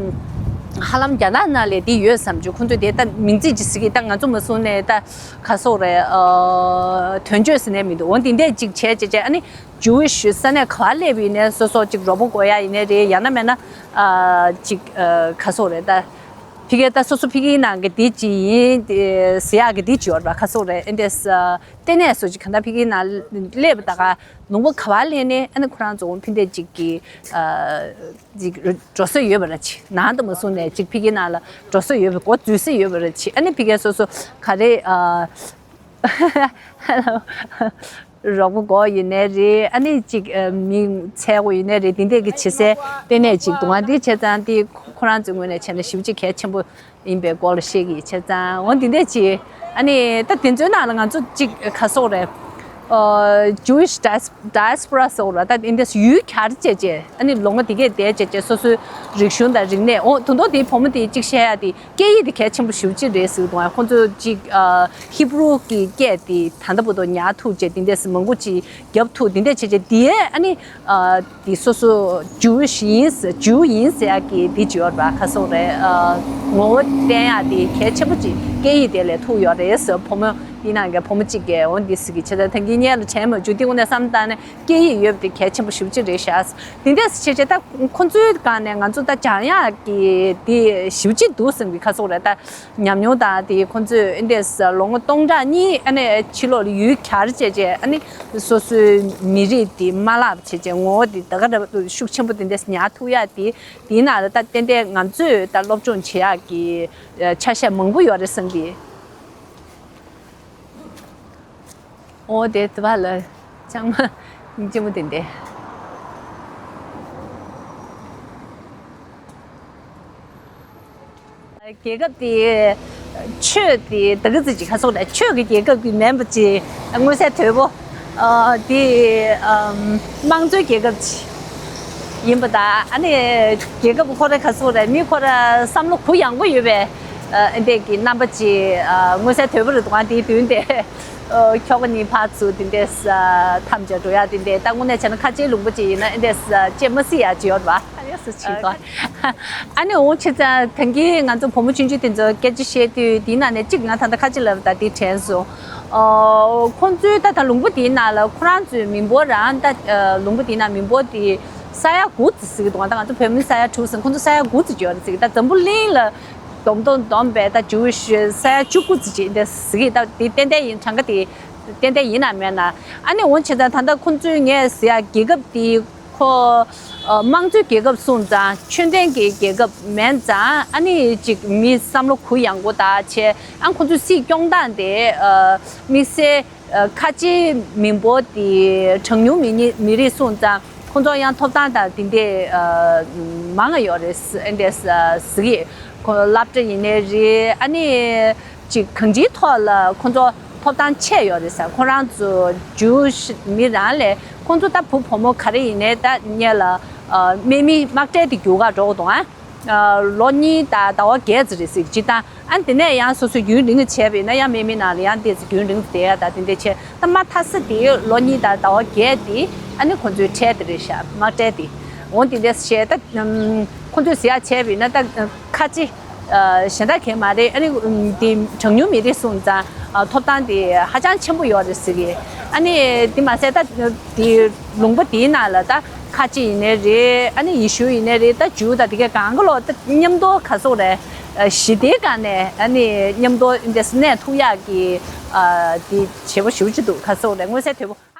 ཧ་ལམ་རྒྱ་ནག་ནང་ལ་དེ་ཡོད་བསམ་བྱུང་། ཁོང་ཚོས་དེ་ད་མིང་ཚིག་ཅིག་ཟེར་གི། ད་ང་ཚོ་མ་གསུངས་ནའི་ད་ག་ཟེར་རེད། ཨ་དོན་གཅོད་ཟེར་ནའི་མི་འདུག་འོ་དེ་འདྲས་ཅིག་བྱས་བྱས་བྱས། ཨ་ནི་ཇུ་ཝི་ཤི་ས་གནས་ག་པར་སླེབས་ཡིན་ནའི་སོ་སོ་ཅིག་རོགས་པ་དགོས་ཡ་ཡིན་ནའི་རེད། ཡང་ན་མིན་ན་ཨ་ཅིག་ཨ་ག་ཟེར་རེད། ད་ཕ་གིར་ད་སོ་སོ་ཕ་གིའི་ནང་གི་དེ་ཅིག་ཡིན། དེ་ཟེར་ཡག་གི་དེ་ཅིག་ཡོད་རེད་པ། ག་ཟེར་རེད། ཨེ་འདྲས་ལྟེ་གནས་སོགས་ཅིག་གང་ལྟར་ཕ་གིའི་ནང་སླེབས་པ་ད་ག་ལུང་པ་ག་པར་སླེབས་ནའི་ཨ་ནི་ཁོ་རང་ཚོ་ཕན་བདེ་ཅིག་གི་ཨ་ཅིག་འགྲོ་ས་ཡོད་པ་རེད་ཅིག་ནང་དུ་མ་སོང་ནས་ཅིག་ཕ་གིའི་ནང་ལ་འགྲོ་ས་ཡོད་པ། འགོ་འཛུལ་ས་ཡོད་པ་རེད་ཅིག་ཨ་ནི་ཕ་གིར་སོ་སོ་ག་རེ་ཨ་རོགས་པ་དགོས་ཡིན་ནའི་རེད། ཨ་ནི་ཅིག་ཨ་མི་འཚོལ་དགོས་ཡིན་ནའི་རེད། དེ་འདྲས་ཀྱི་བྱེད་སའི་ལྟེ་གནས་ཅིག་འདུག་ག་འདི་བྱས་ཙང་དེ་ཁོ་རང་ཚོའི་ངོས་ནས་བྱས་ན་ཞེ་པོ་ཅིག་གལ་ཆེན་པོ་ཡིན་པའི་སྐོར་ལ་བཤད་ཀྱི་བྱས་ཙང་། འོ་འདི་འདྲས་ཅིག་ཨ་ནི་ད་དེ་ཚོའི་ནང་ལ་ང་ཚོ་ཅིག་ག་ཟེར་རེད། ཨ་Jewish dias- diaspora ཟེར་ར། ད་འདི་འདྲས་ཡུལ་གྱར་བྱས་བྱས། ཨ་ནི་ལོ་ངོ་དེ་གས་བསྡད་བྱས་བྱས་སོ་སོའི་རིག་གཞུང་དང་རིག་གནས། འོ་དོན་དག་དེའི་བུ་མོ་དེ་ཅིག་བཤད་ཡ་དེ། སྐད་ཡིག་དེ་གལ་ཆེན་པོ་ཞེ་པོ་ཅིག་རེད་ཟེར་གི་འདུག་ཨ་ཁོང་ཚོ་ཅིག་ཨ་ཧི་བྷུ་རུ་གི་སྐད་དེ་ད་ལྟ་བར་དུ་ཉར་ཐུབ་བྱས། དེ་འདྲས་མང་པོ་ཅིག་རྒྱབ་ཐུབ། དེ་འདྲས་བྱས་བྱས་དེ་ཨ་ནི་ཨ་དེ་སོ་སོ་Jewish ཡིན་ཟེར། Jew ཡིན་ཟེར་ཡག་གི་དེ་ཅིག་ཡོད་རེད་པ། ག་ཟེར་རེད། ཨ་ངོ་བོ་བསྟན་ཡག་དེ་གལ་ཆེན་པོ་ཅིག་སྐད་ཡིག་དེ་ལས་ཐུག་ཡོད་རེད་ཟེར། བུ་མོ་འདི་ནང་གི་བུ་མོ་གཅིག་གིས་འོ་འདི་ཟེར་གི། བྱས་ཙང་ད་གིན་སྔོན་ལ་དྲན་མ་བྱུང་། དེ་དངོས་གནས་བསམ་བཏང་ནས་སྐད་ཡིག་ཡོད་པ་དེ་གལ་ཆེན་པོ་ཞེ་པོ་ཅིག་རེད་ཤག་དེ་འདྲས་བྱས་བྱས་ད་ཁོང་ཚོའི་སྒང་ནས་ང་ཚོ་ད་སྦྱང་ཡག་གི་དེ་ཞེ་པོ་ཅིག་འདུག་བསམ་གི། ག་ཟེར་རེད། ད་ཉམས་མྱོང་དང་དེ་ཁོང་ཚོས་ཨེ་འདྲས་ལོ་ངོ་སྟོང་ཕྲག་གཉིས་ཨ་ནི་ཕྱི་ལོགས་ལ་ཡུལ་གྱར་བྱས་བྱས། ཨ་ནི་སོ་སོའི་མི་རིགས་དེ་མ་བརླག་བྱས་བྱས། ངོ་བོ་དེ་ད་ག་འདྲ་ཤུགས་ཆེན་པོ་དེ་འདྲས་ཉར་ཐུབ་ཡག་དེ། དེའི་ནང་ལ་ད་ཏན་ཏན་ང་ཚོས་ད་སློབ་སྦྱོང་བྱེད་ཡག་གི་ཆ་ཤས་མང་པོ་ཡོད་རེད་བསམ་གི། འོ་དེ་དུ་བ་ལ་ལྕང་མ་སྙིང་རྗེ་མོ་དེ་འདྲ། རྒྱལ་ཁབ་དེ་ཆོས་དེ་ད་ག་ཙི་ཅིག་ག་ཟེར་རེད། ཆོས་ཀྱི་རྒྱལ་ཁབ་ཀྱི་མིན་པ་ཅིག་མངོན་གསལ་དོད་པོ། ཨ་དེ་ཨམ་དམངས་གཙོའི་རྒྱལ་ཁབ་ཅིག་ཡིན་པ་དང་། ཨ་ནི་རྒྱལ་ཁབ་ཁོ་རང་ག་ཟེར་རེད། མི་ཁོ་རང་བསམ་བློ་གུ་ཡངས་པོ་ཡོད་པའི་ཨ་འདྲས་ཀྱི་རྣམ་པ་ཅིག་ཨ་མངོན་གསལ་དོད་པོ་རེད་འདུག་ཨ་དེའི་མདུན་དེ་ཨ་ཁྱོ་ག་གཉིས་ཕར་ཚུར་དེ་འདྲས་ཨ་འཐམ་བྱས་འགྲོ་ཡག་དེ་འདྲས། ད་དངོས་གནས་བྱས་ན་ཁ་ཆེའི་ལུང་པ་ཅིག་ཡིན་ན་ཨེ་འདྲས་ཨ་བྱེད་མ་སྲིད་ཡག་ཅིག་ཡོད་རེད་པ། ཡག་སུ་ཆིག་ཏོ། ཨ་ནི་འོང་ཆེ་ཙང་ཐང་གི་ང་ཚོ་བུ་མོ་ཆུང་ཆུང་དེ་ཚོ་སྐད་ཆ་བཤད་དུས་དེའི་ནང་ནས་གཅིག་ང་ད་ལྟ་ཁ་ཆེ་ལབ་ད་དེ་དྲན་སོང་། ཨོ། ཁོང་ཚོའི་ད་ད་ལུང་པ་དེའི་ནང་ལ་ཁོ་རང་ཚོའི་མི་འབོར་རང་ད་ལུང་པ་དེའི་ནང་མི་འབོར་དེ་ས་ཡ་དགུ་ཙམ་ཟེར་གི་འདུག་ད་ང་ཚོ་བོད་མི་ས་ཡ་དྲུག་ཟེར། ཁོང་ཚོ་ས་ཡ་དགུ་ཙམ་ཡོད་རེད་ཟེར་གི། ད་འཛམ་བུ་གླིང་ལ་སྡོམ་སྡོམ་སྡོམ་པའི་ད་ཇུ་ཝི་ཤི་ས་ཡ་བཅུ་དགུ་ཙམ་ཅིག་འདི་ཟེར་གི། ད་དེ་ཏན་ཏན་ཡིན། གྲངས་ཀ་དེ་ཏན་ཏན་ཡིན་ན་མེད་ན། ཨ་ནི་འོང་བྱས་ཙང་ད་ལྟ་ཁོང་ཚོའི་ངས་ཟེར་ཡ་རྒྱལ་ཁབ་དེ་ཁོ་ཨ་དམངས་གཙོའི་རྒྱལ་ཁབ་སོང་ཙང་ཆོས་ལྡན་གྱི་རྒྱལ་ཁབ་མིན་ཙང་། ཨ་ནི་ཅིག་མི་བསམ་བློ་གུ་ཡངས་པོ་ད་བྱས། ཨ་ཁོང་ཚོའི་སྲིད་སྐྱོང་སྟངས་དེ་ཨ་དམིགས་བསལ་ཨ་ཁ་ཆེའི་མི་འབོར་དེ་གྲངས་ཉུང་མི་ཉི་མི་རིགས་སོང་ཙང་ཁོང་ཚོ་ཡང་ཐོབ་ཐང་དང་དེ་འདྲས་ཨ་མང་ང་ཡོད་རེད་ཟེར། ཨ་འདྲས་ཟེར་གི། ཁོ་སློབ་གྲྭ་ཡིན་ནའི་རེད། ཨ་ནི་ཅིག་གང་ཅིའི་ཐོག་ལ་ཁོང་ཚོ་ཐོབ་ཐང་ཆེ་ཡོད་རེད་ཟེར། ཁོ་རང་ཚོ་ཇུའུ་ཤི་མི་རང་ལས་ཁོང་ཚོ་ད་བུ་བུ་མོ་ག་རེ་ཡིན་ནའི་ད་སྔོན་ལ་ཨ་དམག་མི་དམག་གྲལ་དེ་རྒྱུག་ག་འགྲོ་གི་འདུག་ཨ་ལོ་གཉིས་དང་ཟླ་བ་བརྒྱད་ཙམ་རེད་ཟེར། སྤྱིར་བཏང་ཨ་དེ་ནས་ཡང་སོ་སོའི་རྒྱུན་རིང་བྱས་པ་ཡིན་ན་ཡང་དམག་མི་ནང་ལ་ཡང་ཏོག་ཙམ་རྒྱུན་རིང་བསྡད་ཡ་ད་དེ་འདྲ་བྱས། ད་མ་མཐའ་ས་དེ་ལོ་གཉིས་དང་ཟླ་བ་བརྒྱད་དེ་ཨ་ནི་ཁོང་ཚོའི་གྲལ་དེ་རེད་ཤག་དམག་གྲལ་དེ། འོ་དེ་འདྲ་བྱས། ད་ཁོང་ཚོས་ཟེར་ཡ་བྱས་པ་ཡིན་ན་ད་ཁ་ཆེ་ཨ་གཞན་དག་གས་མ་རེད། ཨ་ནི་དེ་གྲངས་ཉུང་མི་རིགས་སོང་ཙང་ཨ་ཐོབ་ཐང་དེ་ཧ་ཅང་ཆེན་པོ་ཡོད་རེད་ཟེར་གི། ཨ་ནི་དེ་མ་ཟད་ད་དེ་ལུང་པ་དེའི་ནང་ལ་ད་ཁ་ཆེ་ཡིན་ནའི་རེད། ཨ་ནི་ཡེ་ཤུ་ཡིན་ནའི་རེད། ད་ཇུའུ་ད་དེ་གས་གང་ག་ལོ་ད་མཉམ་དུ་ག་སོག་རེད། ཞི་བདེའི་སྒང་ནས་ཨ་ནི་མཉམ་དུ་འདི་གནས་ཐུབ་ཡག་གི་ཨ་དེ་བྱེད་པོ་ཞུ་ཅི་འདུག་ག་སོག་རེད། མངོན་གསལ་དོད་པོ།